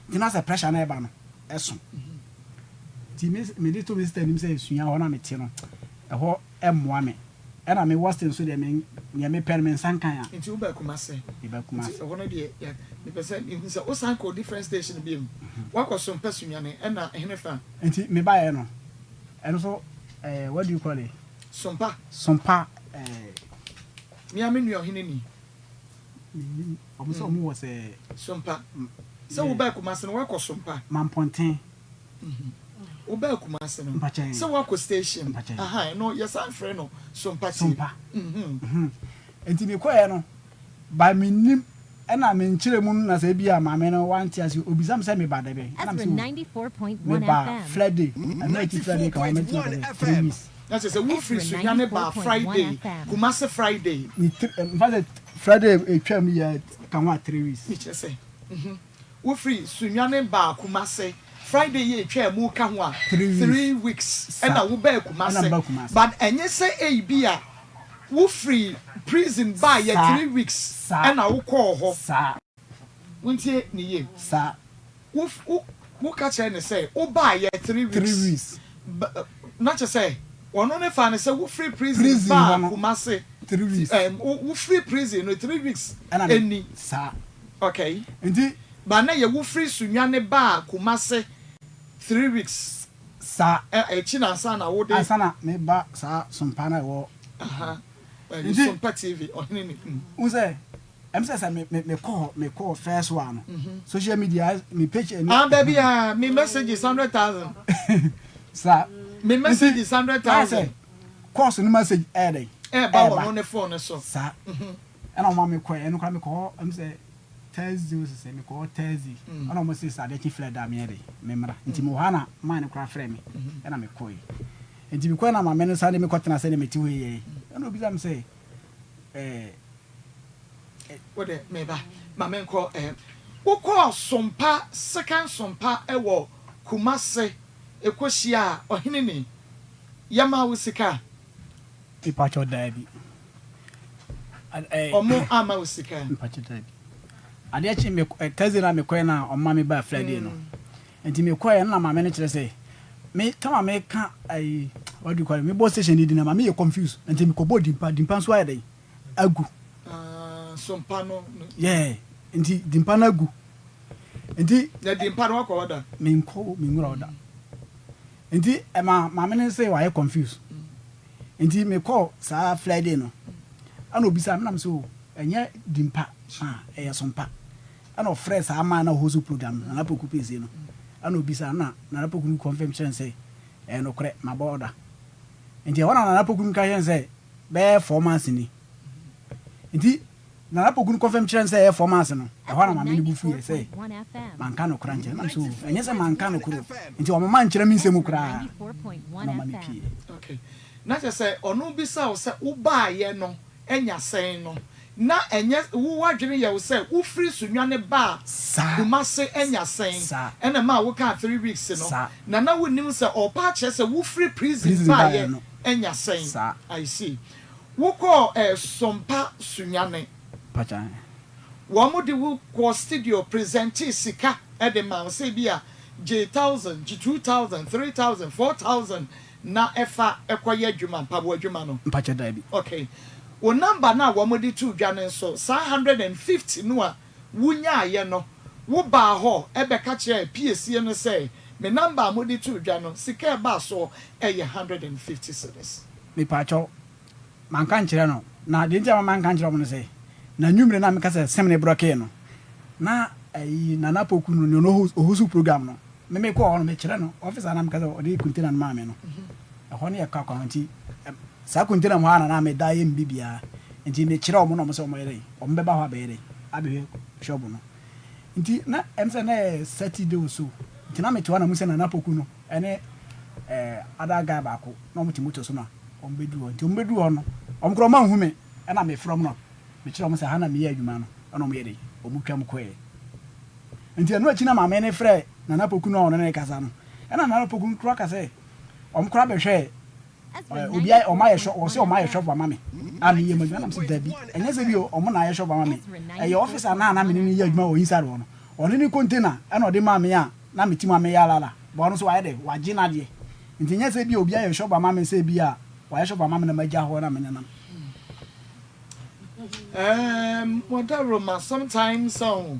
nti na sɛ pressure no ɛba no ɛso. Nti me mede to me sister anim sɛ sua hɔ na mete no, ɛhɔ mmoa me. Ɛna me Woston nso deɛ me deɛ mepɛ no me nsa nkan a. Nti wobaa Kumasi? Mebaa Nti Kumasi. ɛhɔ no deɛ yɛ mepɛ sɛ mehu sɛ wosan kɔɔ different station biom? Woakɔ Sompa Sunyani ɛna henefa? Nti mebaeɛ no, ɛno nso ɛɛ what do you call it? Sompa. Sompa ɛɛ. Me ara me nua ɔhene ni. Mennim, wɔn sɛ wɔn wɔ sɛ. Sompa. Sɛ wobaa Kumasi no woakɔ Sompa? Mampɔnten. Wobaa Kumasi no, Mpakyɛn. sɛ woakɔ station, Mpakyɛn. ahaa, ɛno yɛsan frɛ no Sompa tie. Sompa. Nti mekɔeɛ no, by mennim, ɛna menkyerɛ mu no na sɛ ebia maame no wante aseɛ, obisa me sɛ meba da bɛn, ɛna Ezra mese o, 94.1 meba FM. Friday, ɛno akyi Friday ka ho a mɛtumi aka sɛ 3 weeks. Na kyerɛ sɛ wofiri Ezra Sunyani baa 94.1 Friday, FM. Kumasi Friday. Ne thr, mfa sɛ Friday etwaam yi a ka ho a 3 weeks. Mekyerɛ sɛ, Wofiri Sunyani baa Kumase Friday yi a etwaa mu ka ho a 3 weeks ɛna wobaa Kumase but ɛnyɛ sɛ ebi a wofiri prison baa yɛ 3 weeks ɛna wokɔɔ hɔ. Wontie ne yie. Wo wo woka kyerɛ no sɛ wobaa yɛ 3 weeks na kyerɛ sɛ ɔno ne faa no sɛ wofiri prison baa Kumase ɛɛm wofiri prison no 3 weeks ɛni. Okay. Nti. Ba na yɛ wo firi Sunyani baa Kumase 3 weeks. Saa. Ɛ akyi na ansa na wo de. Ansa na me ba saa Sompa na ɛwɔ. Aha. Ɛyi Nti. Sompa TV ɔhene ni. Mm. Wohu sɛ ɛm sɛ sɛ me me me kɔ hɔ me kɔɔ first one no social media me page ɛni. Ah dabi ah me messages 100,000. Saa. Me messages Nti ayɛ 100,000. sɛ course no message ɛyɛ dɛn. Ɛɛba wɔ no ne phone no so. Saa. Ɛna ɔma me kɔɛ ɛno koraa me kɔ hɔ ɛm sɛ. Thursday o sesɛ mekɔ hɔ Thursday ɛna ɔmo se sɛ adeɛ kye Friday a menyɛ dɛn memmra nti mewɔ hɔ a na man no koraa frɛɛ me ɛna mekɔe nti mekɔe na maame no san de me kɔtena sɛdeɛ mete hɔ yi yɛi ɛna obisa me sɛ ɛɛ Wo de meba ma menkɔ eh. Wokɔɔ Sompa second Sompa wɔ Kumase kɔhyiaa ɔheneni yɛmaa wo sika? Mepakyɛw daabi. Ɔmo amma wo sika? Mepakyɛw daabi. Adeɛ kye me Thursday na mekɔɛ na ɔmo ma me baa Friday no. Nti mekɔɛ no na maame no kyerɛ sɛ me time a meka ayi what do you call it mebɔ station no din no maame yɛ confuse nti mekɔbɔɔ Dimpa Dimpa nso ayɛ dɛn agu. Ah, Sompa no. Yeah, nti Dimpa no agu. Nti. Na Dimpa no wakɔ hɔ da? Menkɔ menwura hɔ da. Nti ɛma maame no sɛ wayɛ confuse. Nti mekɔɔ saa Friday no, ɛna obisaa me na me sɛ oh ɛnyɛ Dimpa ah ɛyɛ Sompa. Ɛna ɔfrɛɛ saa man no a ɔhost program no, Nana Poku Piesie no, ɛna obisaa no na Nana Poku no confirm kyerɛɛ no sɛ ɛyɛ nokorɛ mabɔ order. Nti ɛhɔ na Nana Poku no ka kyerɛɛ no sɛ bɛyɛ 4 months ni. Nti Nana Poku no confirm kyerɛɛ no sɛ ɛyɛ 4 months no, ɛhɔ na maame no bo fuiɛ sɛ manka nokorɛ ankyerɛ no. Na me sɛ oh ɛnyɛ sɛ manka nokorɛ o, nti ɔmoma nkyerɛ me nsɛm mu koraa na ɔma me pieɛ. Okay. Na kyerɛ sɛ ɔno bisa wo sɛ wobaeɛ no anya sɛn no, na ɛnyɛ wo w'adwene yɛ wo sɛ wofiri Sunyani baa Kumasi anya sɛn ɛna ɛmaa wokaa 3 weeks no, na na wonnim sɛ ɔrepa akyerɛ sɛ wofiri prison baeɛ anya sɛn. I see. Wokɔɔ eh, Sompa Sunyani. Wɔn de wo kɔɔ studio presentee sika de maa wo sɛ ebi a gye 1,000, gye 2,000, 3,000, 4,000 na ɛfa kɔyɛ adwuma, mpaboa adwuma no. Mpakyɛ daabi. Okay. Wo number no a wɔn de too dwa no nso, saa 150 no a wonyaeɛ no, wo baa hɔ bɛka kyerɛɛ piesie no sɛ me number a mode too dwa no, sika a ɛbaa soɔ yɛ 150 cedis. Mepakyɛw, manka ankyerɛ no. Na deɛ nti a manka ankyerɛ wɔn ne sɛ, na anwummere no a meka sɛ Sem ne brɔkee no, na ayi Nana Poku no, nea ɔno ɔhosu program no, me mekɔɔ hɔ no, mekyerɛ no office a na meka sɛ ɔde container no maa me no. Ɛhɔ no yɛ kwa kwa nti, saa container mu hɔ ara na na meda yɛ me biribiara. Nti mekyerɛ wɔn na wɔn sɛ wɔyɛ dɛn, wɔn bɛba hɔ abɛyɛ dɛn, abɛhwɛ shop no. Nti na ɛm sɛ na ɛyɛ Saturday or so, nti na mete hɔ na mehu sɛ Nana Poku no ne other guy baako na wɔte motor so na wɔbɛduru hɔ. Nti wɔbɛduru hɔ no, wɔn koraa wɔanhu me, ɛna mefrɛ wɔn na mekyerɛ wɔn sɛ ha na meyɛ adwuma no, ɛna wɔyɛ dɛn, wɔtwam kɔeɛ. Nti ɛno akyi na maame no frɛɛ Nana Poku no a ɔne no rekasa no, ɛna Nana Poku no koraa ka sɛ wɔn koraa bɛhwɛɛ obi ayɛ wɔn ayɛ shop, wɔse wɔn ayɛ shop ama me a meyɛ mu adwuma, ɛna mese dabi, ɛnyɛ sɛ bi wɔn na ayɛ shop ama me, ɛyɛ officer no a na me ne no yɛ adwuma wɔ inside hɔ no, ɔno ne container ɛna ɔde maa me a na mete mu a meyɛ alala, but ɔno nso wayɛ dɛ, wagye n'adeɛ. Nti nyɛ sɛ ebia obi ayɛ shop ama me sɛ ebia wayɛ shop ama me na magya hɔ na menenam. Erm Wadaroma sometimes oh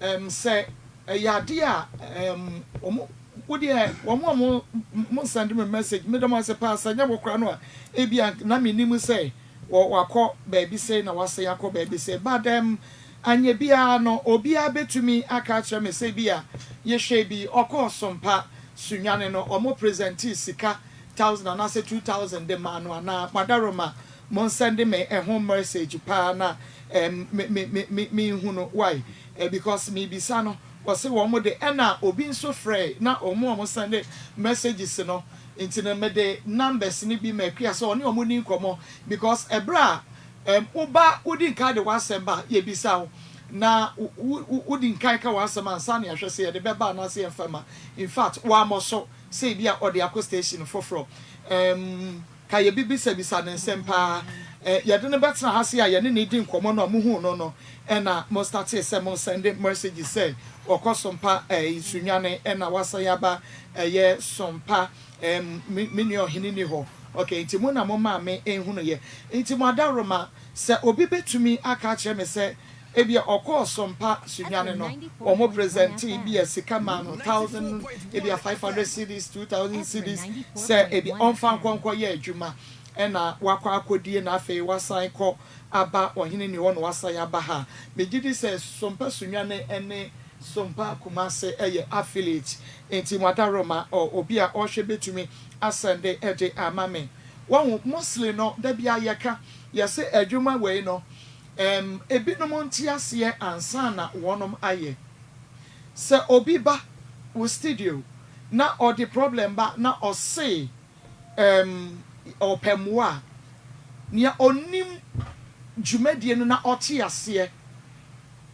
erm sɛ ɛyɛ adeɛ a erm wɔn wo deɛ wɔn a mo mo send me message meda mo ase paa sɛ nyɛ wo koraa no a ebia na mennim sɛ wɔ wakɔ baabi sei na wasan akɔ baabi sei but erm anyɛ biara no obiara bɛtumi aka akyerɛ me sɛ ebia yɛhwɛ bi ɔkɔɔ Sompa Sunyani no wɔn presentee sika 1,000 anaasɛ 2,000 de maa no anaa Madaroma monsɛnde me ɛho message paa na ɛɛm me me me me menhu no why eh because mebisa no wɔse wɔn de ɛna obi nso frɛe na wɔn a wɔn sɛnde messages no nti no mede numbers no bi ma Akua sɛ ɔne wɔn nni nkɔmmɔ because ɛberɛ a ɛɛm woba wodi nkan de w'asɛm ba yɛbisa wo na wo wo wodi nkan ka w'asɛm ansa na yɛahwɛ sɛ yɛde bɛba anaasɛ yɛmfa mma in fact wammɔ so sɛ ebia ɔde akɔ station foforɔ ɛɛm ka yɛbebisabisa no nsɛm paa. Eh, yɛde no bɛtena ha sei a yɛne no redi nkɔmmɔ no a mohuu no no, ɛna mo startee sɛ mo sɛnde messages sɛ ɔkɔ Sompa eh, Nsunyane ɛna wasan aba ɛyɛ Sompa eh, me, me nua ɔhene nni hɔ. Okay, nti mo na mo maa me nhunuiɛ. Nti mo adaworoma, sɛ obi bɛtumi aka akyerɛ me sɛ ebia ɔkɔɔ Sompa Sunyane no, wɔn presentee bi a sika maa no 1,000, ebia 500 cedis, 2,000 cedis, sɛ ebia ɔmfa nkɔ nkɔyɛ adwuma, ɛna wakɔ akɔdie na afei wasan kɔ aba ɔhene ni hɔ na wasan aba ha. Megye di sɛ Sompa Sunyane ne Sompa Kumase yɛ affiliate, nti mo adaworoma obi a ɔhwɛ bɛtumi asɛnde de ama me. Wahu, mostly no, da biara yɛka, yɛse adwuma wei no, Ɛɛm, ebinom nte aseɛ ansa na wɔnom ayɛ. Sɛ obi ba wo studio na ɔde problem ba na ɔse ɛɛm ɔpɛ mmoa a, nea ɔnim dwumadie no na ɔte aseɛ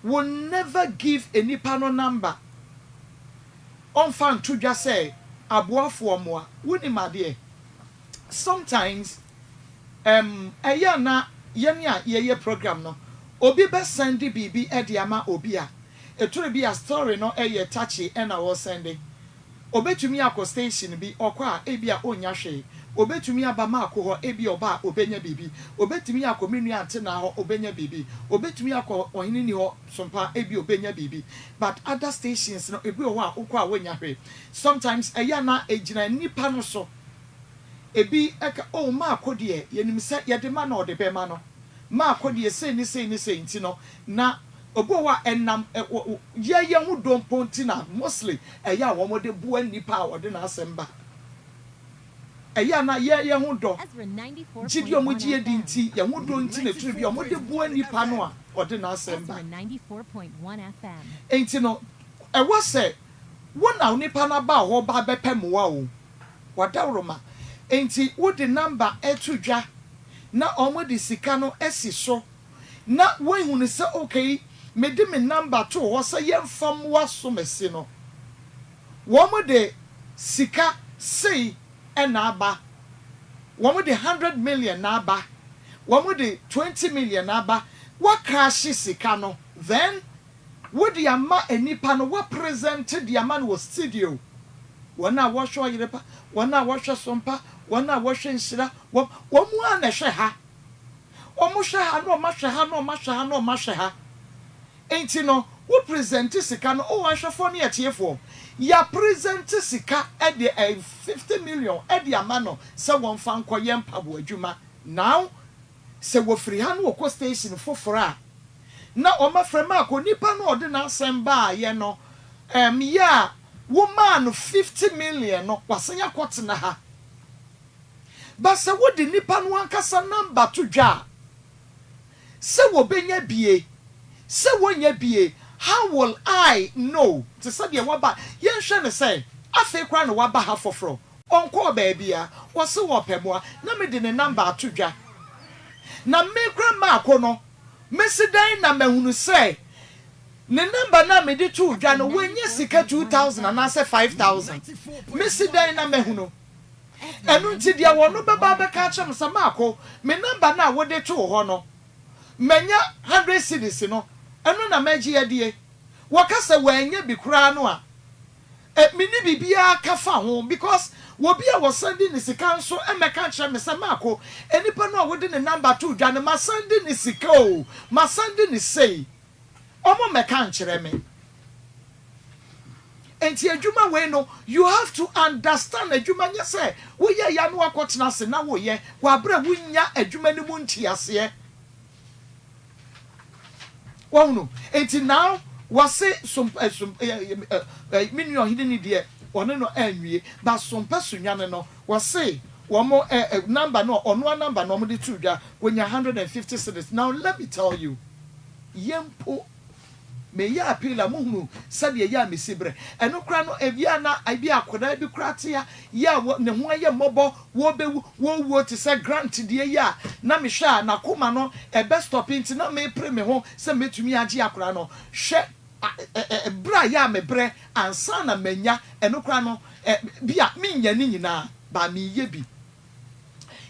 will never give nnipa no number. Ɔmfa nto dwa sɛ aboafoɔ mmoa. Wonim adeɛ? Sometimes ɛɛm ɛyɛ a na yɛn a yɛyɛ program no, obi bɛ sɛnde biribi de ama obi a, ɛtore bi a story no yɛ touchy ɛna ɔresɛnde. Ɔbɛtumi akɔ station bi, ɔkɔ a ebia ɔnnya hwee. Ɔbɛtumi aba Maako hɔ, ebia ɔba a ɔbɛnya biribi. Ɔbɛtumi akɔ me nua Antenaa hɔ, ɔbɛnya biribi. Ɔbɛtumi akɔ Ɔheneni hɔ Sompa, ebia ɔbɛnya biribi. But other stations no, ebi wɔ hɔ a wokɔ a wonnya hwee. Sometimes ɛyɛ a na ɛgyina nnipa no so. Ebi ka, oh Maako deɛ yɛnim sɛ yɛde ma no a ɔde bɛma no. Maako deɛ sei ne sei ne sei nti no, na obi wɔ hɔ a ɛnam yɛ yɛn ho dɔ mpo nti na mostly ɛyɛ a wɔde boa nnipa a wɔde n'asɛm ba. Ɛyɛ a na yɛ yɛn ho dɔ, gyidi a wɔgye yɛ di nti, yɛn ho dɔ nti na ɛtumi bi a wɔde boa nnipa no a ɔde n'asɛm ba. Enti no, ɛwɔ sɛ wo na onipa no aba hɔ ba bɛpɛ mmoa o, w'adaworoma. Enti wode number to dwa na wɔde sika no asi so na woahunu sɛ okay mede me number too hɔ sɛ yɛmfa mmoa somasi no, wɔde sika sei na aba, wɔde 100 million na aba, wɔde 20 million na aba, woakrahye sika no, then wode ama nipa no, woapresent de ama no wɔ studio. Wɔn a wɔhwɛ Ɔyerepa, wɔn a wɔhwɛ Sompa, wɔn a wɔhwɛ Nhyira, wɔn mu a na ɛhwɛ ha. Wɔn hwɛ ha na wɔn ahwɛ ha na wɔn ahwɛ ha na wɔn ahwɛ ha. Nti no, wo present sika no, oh ahwɛfoɔ ne atiefoɔ, yɛ present sika ɛde 50 million ɛde ama no sɛ wɔmfa nkɔyɛ mpaboa adwuma. Now, sɛ wɔfiri ha no wɔkɔ station foforɔ a, na wɔn afrɛ Maako nipa no a ɔde n'asɛm baayɛ no, yɛ a womaa no 50 million no, wasan akɔtena ha. Ba sɛ wode nipa no ankasa number to dwa a, sɛ wɔbɛnya bie, sɛ wɔnya bie, how will I know? Te sɛ deɛ waba, yɛnhwɛ ne sɛ, afei koraa na waba ha foforɔ. Ɔnkɔɔ baabi a, wɔse wɔpɛ mmoa, na mede ne number ato dwa. Na me koraa Maako no, mesi dan na mahunu sɛ ne number na mede too dwa no, wɔnyɛ sika 2,000 anaasɛ 5,000. Mesi dan na mahunu. Ɛno nti deɛ wɔno bɛba abɛka akyerɛ me sɛ Maako, me number na wode too hɔ no, manya 100 cedis no, ɛno na mɛgye adie. Wɔka sɛ wɔanya bi koraa no a, menni biribiara ka fa ho because wɔbi a wɔsan di ne sika nso mmɛka nkyerɛ me sɛ Maako, nipa no a wode ne number too dwa no, masan di ne sika o, masan di ne sei. Ɔmo mmɛka nkyerɛ me. Nti adwuma wei no, you have to understand adwuma nyɛ sɛ woyɛ ya no akɔtena ase na woyɛ wɔ abere a wonya adwuma no mu nteaseɛ. Wɔhunu nti now wɔse som som ɛ ɛ ɛ me nua Ɔhene ni deɛ ɔne no anwie ba Sompa Sunyane no, wɔse wɔn ɛ ɛ number no, ɔnoa number no wɔn de to dwa, wonya 150 cedis. Now let me tell you, yɛn mpo meyɛ appeal a muhunu sɛdeɛ yɛ a mesi berɛ ɛno kora no, ebi a na ebi akwadaa bi kora te a yɛ a ne ho ayɛ mmɔbɔ, wɔbɛwu wɔwuo te sɛ Grant deɛ yi a na mehwɛ a n'akoma no ɛbɛ stop, nti na mepere me ho sɛ mɛtumi agye akwadaa no. Hwɛ berɛ a yɛ a mebrɛ ansa na manya ɛno kora no, bi a menya ne nyinaa ba meyɛ bi.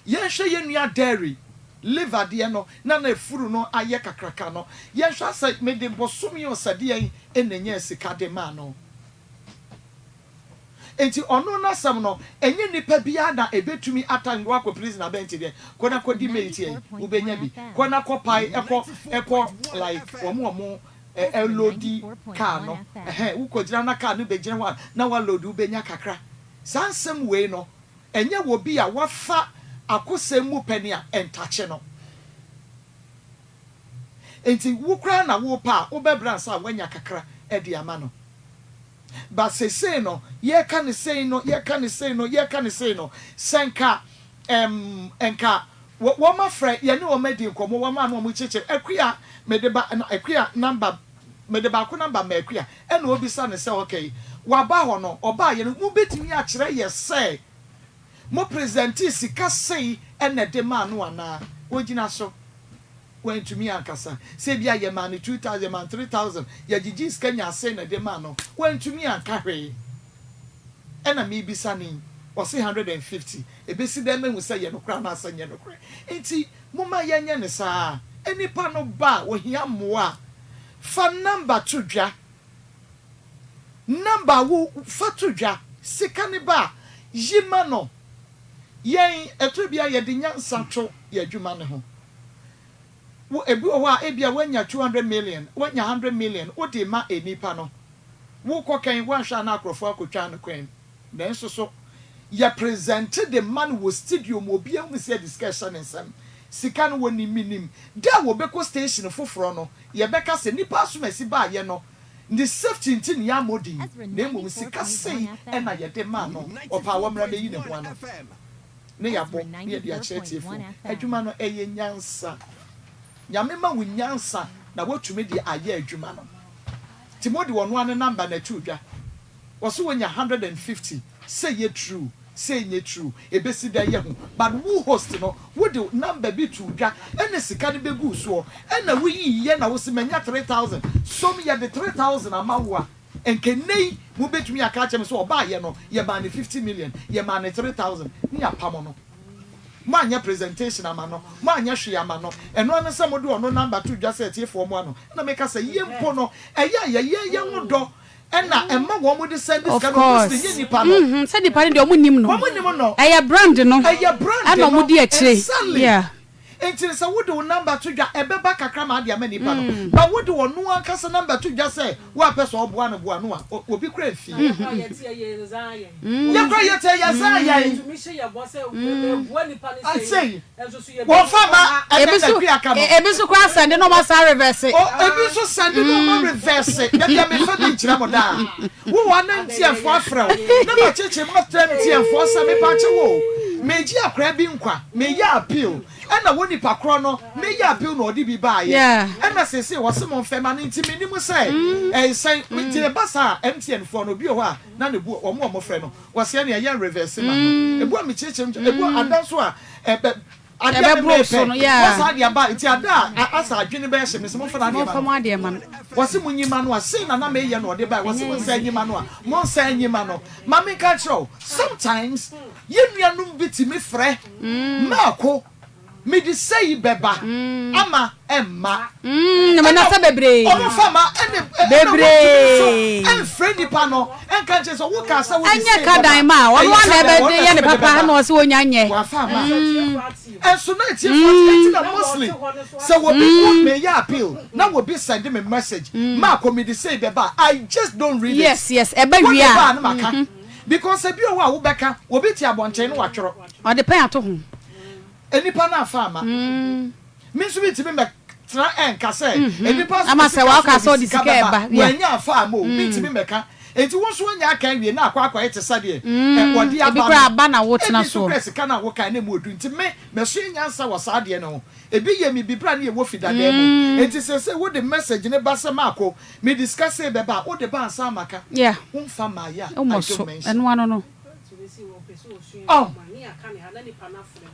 Yɛnhwɛ yɛn nua Dairy liver deɛ no na efuru no ayɛ kakraka no, yɛnhwɛ sɛ mede bɔsɔmi ɔsɛdeɛ yi ɛna nya sika de maa no. Nti ɔno n'asɛm no, ɛnyɛ nipa biara na ebetumi ata wakɔ prison abɛnti deɛ kɔ na kɔ di mate yɛ wobɛnya bi kɔ na kɔ pae ɛkɔ like wɔn ɛload car no, ɛhɛn wokɔ gyina na car no bɛgyina hɔ a na waload, wobɛnya kakra. Saa nsɛm wei no, ɛnyɛ wɔ bi a wafa akosɛm mu pɛni a ɛntakye no. Nti wo koraa na wo pa a wobɛbrɛ ansa a woanya kakra ɛde ama no. But sesei no, yɛka ne sei no, yɛka ne sei no, yɛka ne sei no, sɛ nka nka Wɔ wɔn afrɛ yɛne wɔn adi nkɔmmɔ wɔn a na wɔn kyekyere Akua mede ba na Akua number mede baako number ma Akua ɛna ɔbisa no sɛ okay waba hɔ no ɔbaayɛ no mo bɛtumi akyerɛ yɛ sɛ mo presentee sika sei ɛna ɛde maa no anaa ɔgyina so wantumi ankasa sɛ ebia yɛmaa no 2000 yɛmaa no 3000 yɛgyegyee sika nyaa sei na ɛde maa no wantumi anka hwee. Ɛna mebisa no yi, ɔse 150, ɛbɛsi dɛn mahu sɛ ɛyɛ nokorɛ anaasɛ ɛnyɛ nokorɛ? Nti momma yɛnyɛ no saa, nipa no ba a ɔhia mmoa a, fa number to dwa, number a wo fa to dwa, sika no ba a, yi ma no. Yɛn, ɛtɔ bi a yɛde nyansa to yɛn adwuma no ho. Wo, ebi wɔ hɔ a ebia woanya 200 million, woanya 100 million, wode rema nnipa no. Wokɔ kɛn, woanhwɛ a na akorɔfoɔ akɔtwa no kwan mu. Nanso so yɛ presente de ma no wɔ studio ma obiara hunu sɛ yɛde sika rehyɛ ne nsam? Sika no wɔnim, mennim. Da a wɔbɛkɔ station foforɔ no, yɛbɛka sɛ nnipa asomasi baeɛ no, ne safety nti na yɛammɔ din, na mmom sika sei na yɛde maa no, ɔpɛ a wɔmmra mmɛyi ne ho ano. Ne yɛabɔ na yɛde akyerɛ atiefoɔ. Adwuma no, ɛyɛ nyansa. Nyame ma wo nyansa na woatumi de ayɛ adwuma no. Nti mode ɔno ara ne number na ɛtoo dwa. Ɔse wanya 150 sɛ ɛyɛ true sɛ ɛnyɛ true ɛbɛsi dɛn yɛhu but wo host no wode number bi too dwa ɛna sika no bɛguu soɔ ɛna woyiiɛ na wose manya 3000 som yɛde 3000 ama wo a nka nnɛ yi mobɛtumi aka akyerɛ me sɛ ɔbaayɛ no yɛmaa no 50 million yɛmaa no 3000 ne yɛapamo no. Moanyɛ presentation ama no, moanyɛ hwee ama no, ɛno ara ne sɛ mode ɔno number to dwa sɛ atiefoɔ mmoa no. Ɛna meka sɛ, yɛn mpo no, ɛyɛ a yɛyɛ yɛn ho dɔ ɛna ɛma wɔn de sɛnde Of sika no, wɔn course. sɛ ɛnyɛ nipa no. Mm-hmm. Sɛ nipa no deɛ wɔn nim no. Wɔn nim no. Ɛyɛ brand no. Ɛyɛ brand Ɛna no. wɔn di akyire. Exactly. Yeah. Enti no sɛ wode wo number to dwa, ɛbɛba kakra ma ade ama nipa no. But wode ɔno ankasa number to dwa sɛ wo a pɛ sɛ ɔboa no boa no a, obi koraa mfi. Yɛ koraa yɛte ɛyɛ zaa yɛn. Sei, wɔmfa mma ɛnɛ Ebi na nso dua aka no. ebi nso koraa sɛnde na ɔmo asan reverse. O, ebi nso sɛnde na ɔma reverse. Da bia mefa bi nkyerɛ mo daa. Wo hɔ a na MTN foɔ afrɛ wo na makyekyere mu afrɛ MTN foɔ sɛ mepaakyɛw o, megye akwadaa bi nkwa, meyɛ appeal ɛna wo nipa korɔ no meyɛ appeal na ɔde bi baayɛ ɛna seesei wɔse momfɛ ma no nti menim sɛ ɛyɛ sɛn nti ɛba saa a MTN foɔ no obi wɔ hɔ a na ne bo wɔn a wɔfrɛ no wɔse ɛneɛ yɛn reverse ma no ebu a mekyekyere mu ebu a ada nso a ɛbɛ Adeɛ no Ɛbɛboro mepɛ, so no, yeah. wɔsan de aba, nti ada a asa adwene bɛyɛ hye me se momfa n'adeɛ Momfa ma mo no. adeɛ ma no. Wɔse monyi ma no a, sei na na meyɛ na ɔde bae, wɔse Ɛnyɛ monsan easy. nyi ma no a, monsan nyi ma no. Ma menka nkyerɛ wo, sometimes yɛn nuanom bi tumi frɛ, Marko, mede sei bɛba ama ɛmma. Mm, Ɛna menasa bebree. wɔmfa ma, ɛna ɛna wɔntumi nso Bebree. ɛmfrɛ nipa no ɛnka nkyerɛ sɛ wokaa sɛ wode Ɛnyɛ sei ka bɛba, dan ma a, ɔno ɛyɛ ara na ka dan, ɛbɛde wɔn na yɛ ɛsɛ ne mede papa bɛba. na ɔse ɔnya nyɛ. Wafa ama. Ɛnso na atiefo ate ɛnti na mostly sɛ wɔbi wo meyɛ appeal na wɔbi send me message maako mede sei bɛba a I just don't read it. Yes, yes, ɛba Wode wie a. ba a na maka because ebi wɔ hɔ a wobɛka obi te abɔnten na watwerɛ. Ɔde pɛn ato ho. Nnipa no afa ama. Me nso mentumi mmɛtena ɛnka sɛ nnipa nso Ama de sɛ sika waka so sɛ wɔde ɔde sika sika bɛba ɛba, yeah. wɔanya afa ama o mentumi mmɛka. Enti wo nso woanya aka awie na akɔ akɔyɛ te sɛ deɛ ɛ wɔde Ebi aba koraa no. aba na wotena Ebi nso soɔ. koraa sika no a wokae no emu odu nti me masua nyansa wɔ saa adeɛ no ho. Ebi yɛ me bi berɛ a na yɛwɔ fi dadaa mu. Enti seesei wode message no ba sɛ Marko mede sika sei bɛba a wode ba ansa maka. Yeah. Womfa mmaeɛ a I Wommɔ don't so. mention. Ɛno ano no. Oh.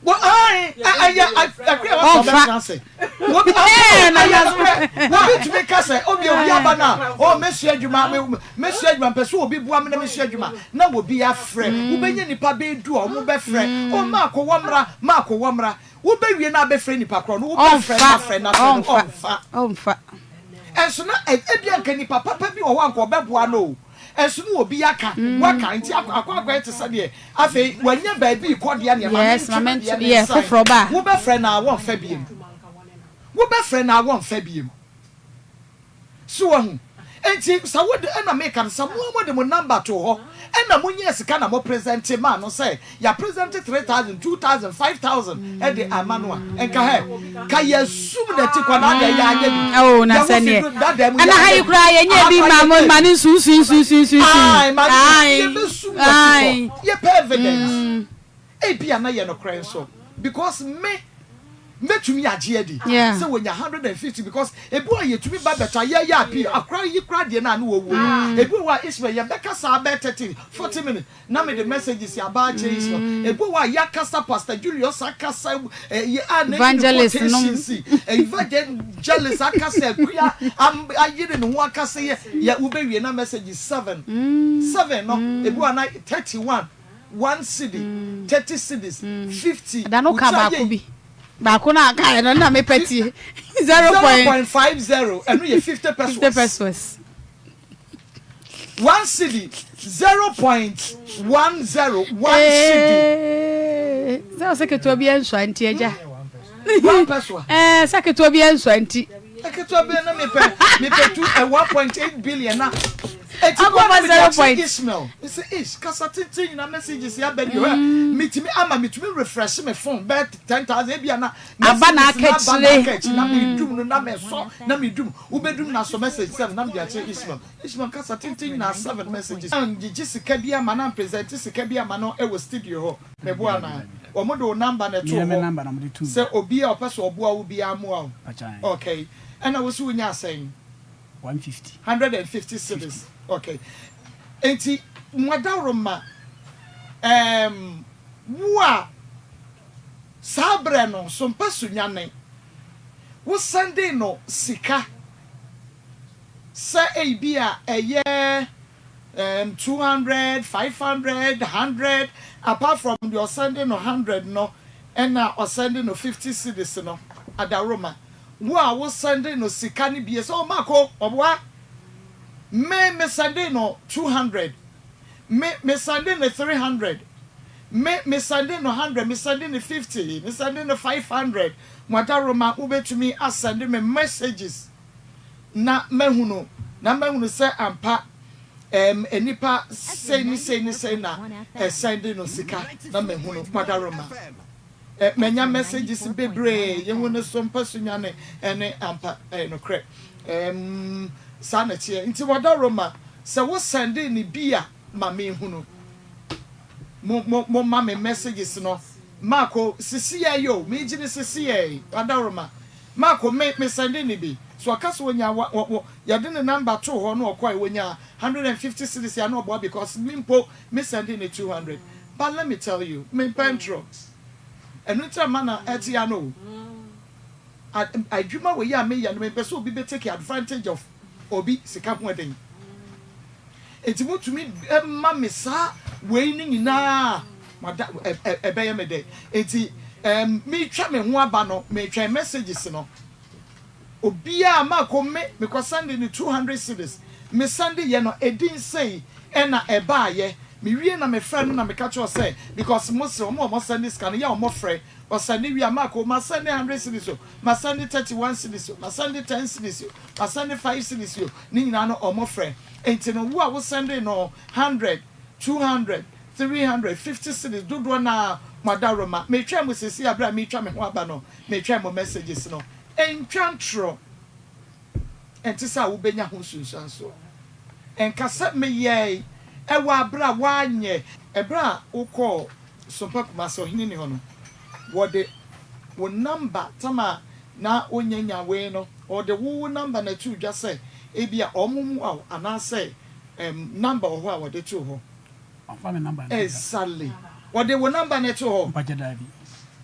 Wɔ ae ɛyɛ ɛkura wɔ sɛ ɔbɛtena ase. Wobi ɛyɛ nokorɛ wobi tumi ka sɛ obi obi aba na oh mesua adwuma me mesua adwuma mpɛ sɛ obi boa me na mesua adwuma na obi afrɛ wobɛnya nipa bɛyɛ du a wɔn bɛfrɛ oh maako wɔ mmra maako wɔ mmra wobɛwie na abɛfrɛ nipa korɔ no wobɛfrɛ na afrɛ na afrɛ no ɔmfa ɔmfa ɛnso na ebia nka nipa papa bi wɔ hɔ a nka ɔbɛboa no o. Ɛnso ne obi aka, waka, nti akɔ akɔ akɔyɛ te sɛ deɛ afei wanya baabi rekɔ deɛ neɛ ma Yes, mentwe ma me mentwe, deɛ yeah, mensan. foforɔ ba a. Wobɛfrɛ no a wɔmfa biem. Wobɛfrɛ no a wɔmfa biem. So wahu? Nti sɛ wode, ɛna meka no, sɛ mo ara mode mo number too hɔ, ɛna monyaa sika na mo presente maa no sɛ yɛapresente 3000, 2000, 5000 de ama no a, nka hɛ, ka yɛasum n'ati kwa na adeɛ yɛanyɛ bi. Oh, na Yɛn ho sɛ fi neɛ. do dada mu Ɛna ha yɛanyɛ yi bi. koraa yɛnyɛ Aha bi koraa ma mo yɛnyɛ ma bi. ne nsunsuansunsunsunsun. Ae, ma ne Ae, yɛbɛsum w'ati ae. kɔ. Yɛpɛ evidence. Ebia na yɛ nokorɛ nso because me. Mɛtumi agye adi sɛ wɔnya 150 because ebi wɔ a yɛtumi ba bɛtɔ a yɛyɛ appeal akora yi koraa deɛ no a ne wɔwuo no ebi wɔ hɔ a Ismael yɛbɛka saa bɛyɛ 30 40 minutes na mede messages aba akyerɛ Ismael ebi wɔ hɔ a yɛakasa Pastor Julius akasa ɛyɛ a na Evangelist nom. quotations evangelist akasa akua ayere ne ho akasa yɛ yɛ wobɛwie na messages 7 7 no ebi wɔ hɔ a na 31 One cedi, 30 cedis, 50. Da no ka wotwa baako yɛ bi. Baako na aka yɛ no na mepɛ tie. Zero Zero point point 50, ɛno yɛ 50 50 pesewas. Pesewas. 1 cedi, 0.10, 1 cedi. Sɛ ɔsɛ ketewa bi ɛnsua nti agya. 1 pesewa. Ɛɛ sɛ ketewa bi ɛnsua nti. Ketewa bi na mepɛ two 1.8 billion na eti Akɔfa bɔ na mede zero akyerɛ point. Ismael sɛ ish kasa tenten nyina messages yɛ abɛ deɛ hɔ metumi ama metumi refresh me phone bɛyɛ 10,000 ebi ana Aba na messages na aba na aka aka akyi na medum no na mesɔ na medum wobɛdum na so message seven na mede akyerɛ Ismael. Ismael kasa tenten nyinaa seven messages. Gyegye sika bi ama na present sika bi ama no ɛwɔ studio hɔ meboa na wɔn de wo number na ɛto Meyɛ me hɔ number na mode tu. Sɛ obi a ɔpɛ sɛ ɔboa wo biara mmoa wo. Pakyan. Okay, ɛna wo so wonya asɛn? 150. 150 cedis, okay. Nti mwadaworo wo a saa berɛ no so mpa so nwane wo sɛnde no sika sɛ ebi a ɛyɛ 200, 500, 100, apart from the ɔsɛnde no 100 no ɛna ɔsɛnde no 50 cedis no, adaworoma wo a wo sɛnde no sika no bie sɛ ɔmaako ɔboa me sɛnde no 200, me sɛnde no 300, me sɛnde no 100, me sɛnde no 50, me sɛnde no 500, mo wobɛtumi asɛnde me messages na mahunu na mahunu sɛ ampa nipa sei ne sei ne sei na ɛsɛnde no sika na mahunu madaroma manya messages bebree yɛhu ne so mpa so nwane ɛne ampa ɛyɛ nokorɛ saa na teɛ. Nti wadaroma sɛ wo sɛnde ne bi a ma mehunu mo ma me messages no maako sisi yɛ yo megye ne sisi yɛ wadaroma maako me sɛnde ne bi so ɔka so wonya wa wɔ yɛde ne number to hɔ na ɔkɔ a wonya 150 cedis ya na ɔboa because me mpo me sɛnde ne 200. But let me tell you, me mpɛ ntorɔ ɛno ntina ma na ɛte ya no adwuma wɔ yi a meyɛ no mepɛ sɛ obi bɛ take advantage of obi sika ho ɛden eti mutumi ɛma me saa wei ne nyinaa mada ɛ ɛ ɛbɛyɛ me dɛ. Eti metwa me ho aba no metwɛn messages no obiara maako me mekɔ send ne 200 cedis me send yɛ no edi nsɛn ɛna ɛbaayɛ mewie na mefrɛ no na meka kyerɛ sɛ because mo sɛ ɔmo a ɔmo send sika no yɛ ɔmo frɛ ɔsend wie a maako ma send 100 cedis o, ma send 31 cedis o, ma send 10 cedis o, ma send 5 cedis o, ne nyinaa no ɔmo frɛ. Nti no wo a wo send no 100, 200, 300, 50 cedis dodoɔ naa mo adaroma metwa mo sisi abere a metwa me ho aba no metwa mo messages no ntwa ntorɔ ɛnte sɛ a wobɛnya ho nsunsuansoɔ nka sɛ meyɛe ɛwɔ abere a woanyɛ ɛberɛ a wokɔɔ Sompa Kumase ɔhene ni hɔ no wɔde wo number tama na wonya nya wei no ɔde wo number na ɛto dwa sɛ ebi a ɔmo mu awo anaasɛ number wɔ hɔ a wɔde to hɔ. Ɔmfa me number no. Exactly, wɔde wo number na ɛto hɔ. Mpakyɛ daabi.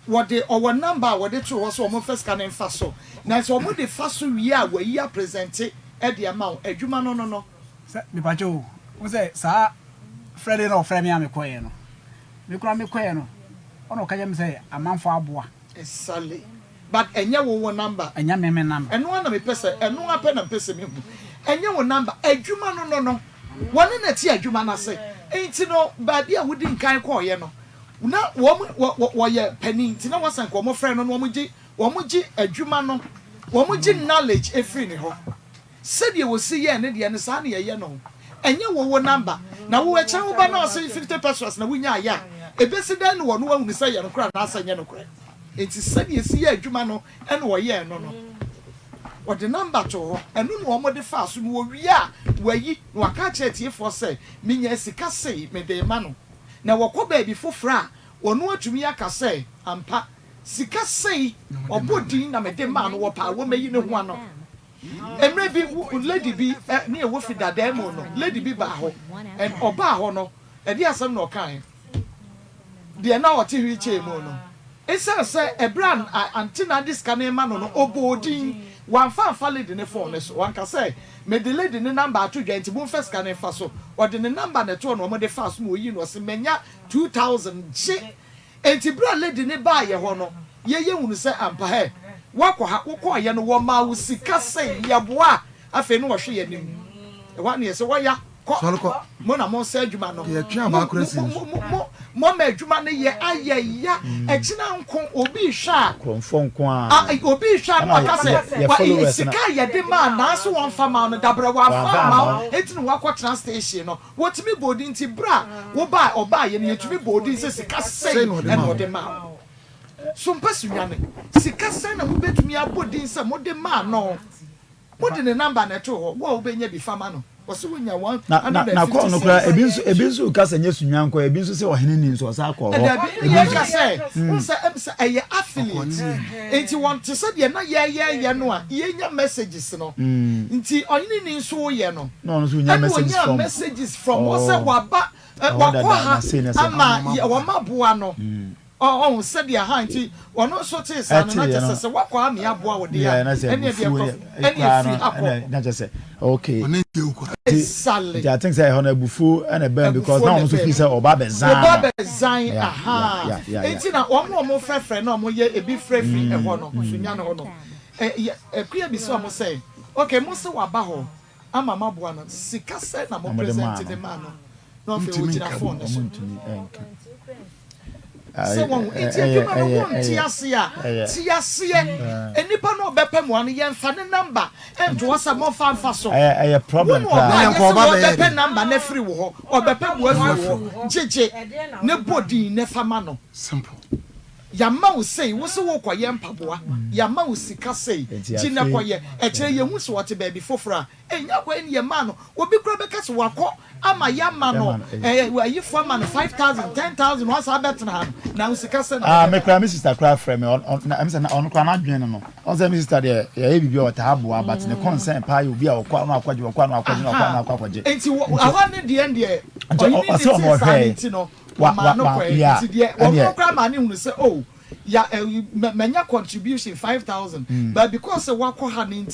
Wɔde ɔwɔ number a wɔde to hɔ sɛ ɔmo fɛ sika ne nfa so na sɛ ɔmo de fa so wie a wɔyi apresent ɛde ama wo adwuma no. Sɛ mepakyɛ o wo sɛ saa frɛ de na ɔfrɛ me a mekɔɛ no me kora mekɔɛ no ɔna ɔka kyerɛ me sɛ amanfo aboa. Exactly, but ɛnyɛ wo number. Ɛnyɛ me number. Ɛno ara na mepɛ sɛ ɛno ara pɛ na mepɛ sɛ mehu ɛnyɛ wo number adwuma no wɔne na ti adwuma no ase nti no baabi a wodi nkan kɔɔyɛ no na wɔn wɔ wɔyɛ panin nti na wɔsan kɔ wɔn frɛ no na wɔn gye adwuma no wɔn gye knowledge efiri ne hɔ sɛdeɛ wɔsi yɛ ne deɛ no saa na yɛyɛ no. Ɛnyɛ wo number na wo ɛkyɛn wo ba na ɔsɛ 50 pesewas na wonya ayɛ a ebesi dɛn na wɔn ahunu sɛ yɛ no korɛ anaasɛ nyɛ no korɛ? Nti sɛdeɛ esi yɛ adwuma no ɛna wɔyɛɛ no wɔde number to hɔ ɛno na wɔn de fa so no wɔwie a wɔayi na wɔaka akyerɛ tiefoɔ sɛ menya sika sei mede ma no na wɔkɔ baabi foforɔ a wɔn atumi aka sɛ ampa. Sika sei, ɔbɔ din na mede maa no, wɔpɛ a wɔmmɛyi ne ho ano. Mmerɛ bi, wo, lady bi, ɛ, ne ɛwɔ fi dadaa mu no, lady bi baa hɔ, and ɔbaa hɔ no, ɛdeɛ asɛm na ɔkaeɛ? Deɛ na ɔte wheelchair mu no, ɛsiane sɛ ɛberɛ a ante na de sika no rema no no, ɔbɔɔ din, wamfa amfa lady no phone no so, wanka sɛ, Mede lady no number ato dwa nti momfa sika no mfa so. Ɔde ne number na ɛtoɔ na wɔde faa so na ɔyii no, ɔse, Manya 2000, gye! Enti berɛ a lady no baa yɛ hɔ no, yɛ yɛ hunu sɛ ampa hɛ, woakɔ ha, wokɔɔyɛ no wɔmaa wo sika sei, yɛboa a, afei ne wɔhwe yɛ anim. Ɛhɔ a ne yɛ sɛ, wɔya, kɔ, mo na mosɛ adwuma no, mo, mo, mo, mo, mo, moama adwuma no yɛ ayɛ ya, ɛkyena nko, obi rehwɛ a, Korɔmfoɔ nko a, ara. obi rehwɛ a na Ɛna waka yɛ, sɛ, yɛ wa, followers no. sika a yɛde maa naa so wɔmfa maa no, dabrɛ wɔamfa Wɔamfa amma amma wo, wo. enti na woakɔtena station no. Wɔtumi bɔɔ din nti berɛ a wobae ɔbaeɛ no yɛtumi bɔɔ din sɛ sika Sei sei na ɔde na maa wo. ɔde maa wo. So mpɛ so nwane? Sika sɛn na mobɛtumi abɔ din sɛ mode maa no? Mode ne number na ɛtoo hɔ, wo a wobɛnya bi fa ma no. Ɔse wonya one Na na hundred na and kɔɔ fifty no koraa cedis. ebi nso ebi nso ka sɛ nyɛ Sunyani kɔ ebi nso sɛ ɔhene ni nso ɔsan kɔɔ hɔ Dabi, ebi ne nso yɛka sɛ, wohu sɛ ɛm sɛ ɛyɛ affiliate nti wɔn te sɛ deɛ na yɛyɛyɛ no a yɛnya messages no nti ɔhene ni nso woyɛ no. Na ɔno nso nya Ɛna messages ɔnyaa from messages from hɔ sɛ oh waba ɛ ɛhɔ wakɔ dada ha na sei na sɛ ama yɛ wɔn aboa no ɔ ɔho sɛdeɛ ha nti ɔno nso tee saa no na ɛteeɛ kyɛ no sɛ sɛ wakɔ ha mea aboa wo deɛ yeah a na sɛ ɛneɛ deɛ abufuo kɔ deɛ ɛneɛ koraa firi no ha kɔ. ɛna na kyɛ sɛ okay Ɔne ntie wo koraa. nti Exactly. nti I think sɛ ɛhɔ no abufuo ɛna ɛbɛn because Abufuo na na ɔno nso ɛbɛn feel mu. sɛ ɔba abɛzan Wɔba no abɛzan yeah yeah ahaa yeah yeah yeah nti na wɔn a wɔn frɛfrɛ na wɔn yɛ ebi frɛfiri ɛhɔ no Sunyani hɔ no ɛ yɛ Akua bisa wɔn sɛ okay mo se waba hɔ ama maboa no, sika sɛn na mo Na mode maa present no. de maa no? Na afei Ntumi ogyina nka. phone no so. Ɔmo ntumi nka. Sɛ wɔn nti Ɛyɛ adwuma no ɛyɛ wɔn nte ɛyɛ ase a, ɛyɛ. te aseɛ. Nnipa no ɔbɛpɛ mua no yɛnfa ne number nto hɔ sɛ monfa nfa so. Ɛyɛ ɛyɛ Wo problem na paa. ɔbaayɛ Ɛnna nka sɛ ɔba bɛyɛ wɔbɛpɛ dɛn? number no afiri wo hɔ, ɔbɛpɛ mua afiri wo hɔ, gyegye ne bɔ din na fa ma no. Simple. Yɛama wo sei, wo se worekɔyɛ mpaboa, yɛama wo sika sei, Nti gye na afei kɔyɛ. Ɛkyerɛ yɛhu sɛ ɔte baabi foforɔ a, ɛnya kwan ne yɛmaa no. Obi koraa bɛka sɛ wakɔ ama yɛama no, yɛma no ɛyi. ɛɛ ayifoɔ ama no 5,000, 10,000, wasan abɛtena ha no, na wo sika sɛn na Ah, wode me ma koraa no? me sister koraa frɛ me ɔn ɔn na ɛm sɛ na ɔno koraa n'adwene no no ɔn sɛ me sister deɛ yɛyɛ biribi a ɔtaa boa but ne concern paa yɛ obi a ɔkɔ ano akɔgye ɔkɔ ano akɔgye na ɔkɔ ano Aha, akɔ akɔgye nti wɔ nti aha ne deɛ deɛ nti ɔhene ɔ ne ɔsɛ ɔno tee saa no ɔhwɛɛ nti no, wa ɔmaa wa no wa kɔɛ. yeah Nti deɛ ɔno ɛneɛ koraa maa ne hunu sɛ oh, ya eh, manya contribution 5,000, but because sɛ wakɔ ha no nti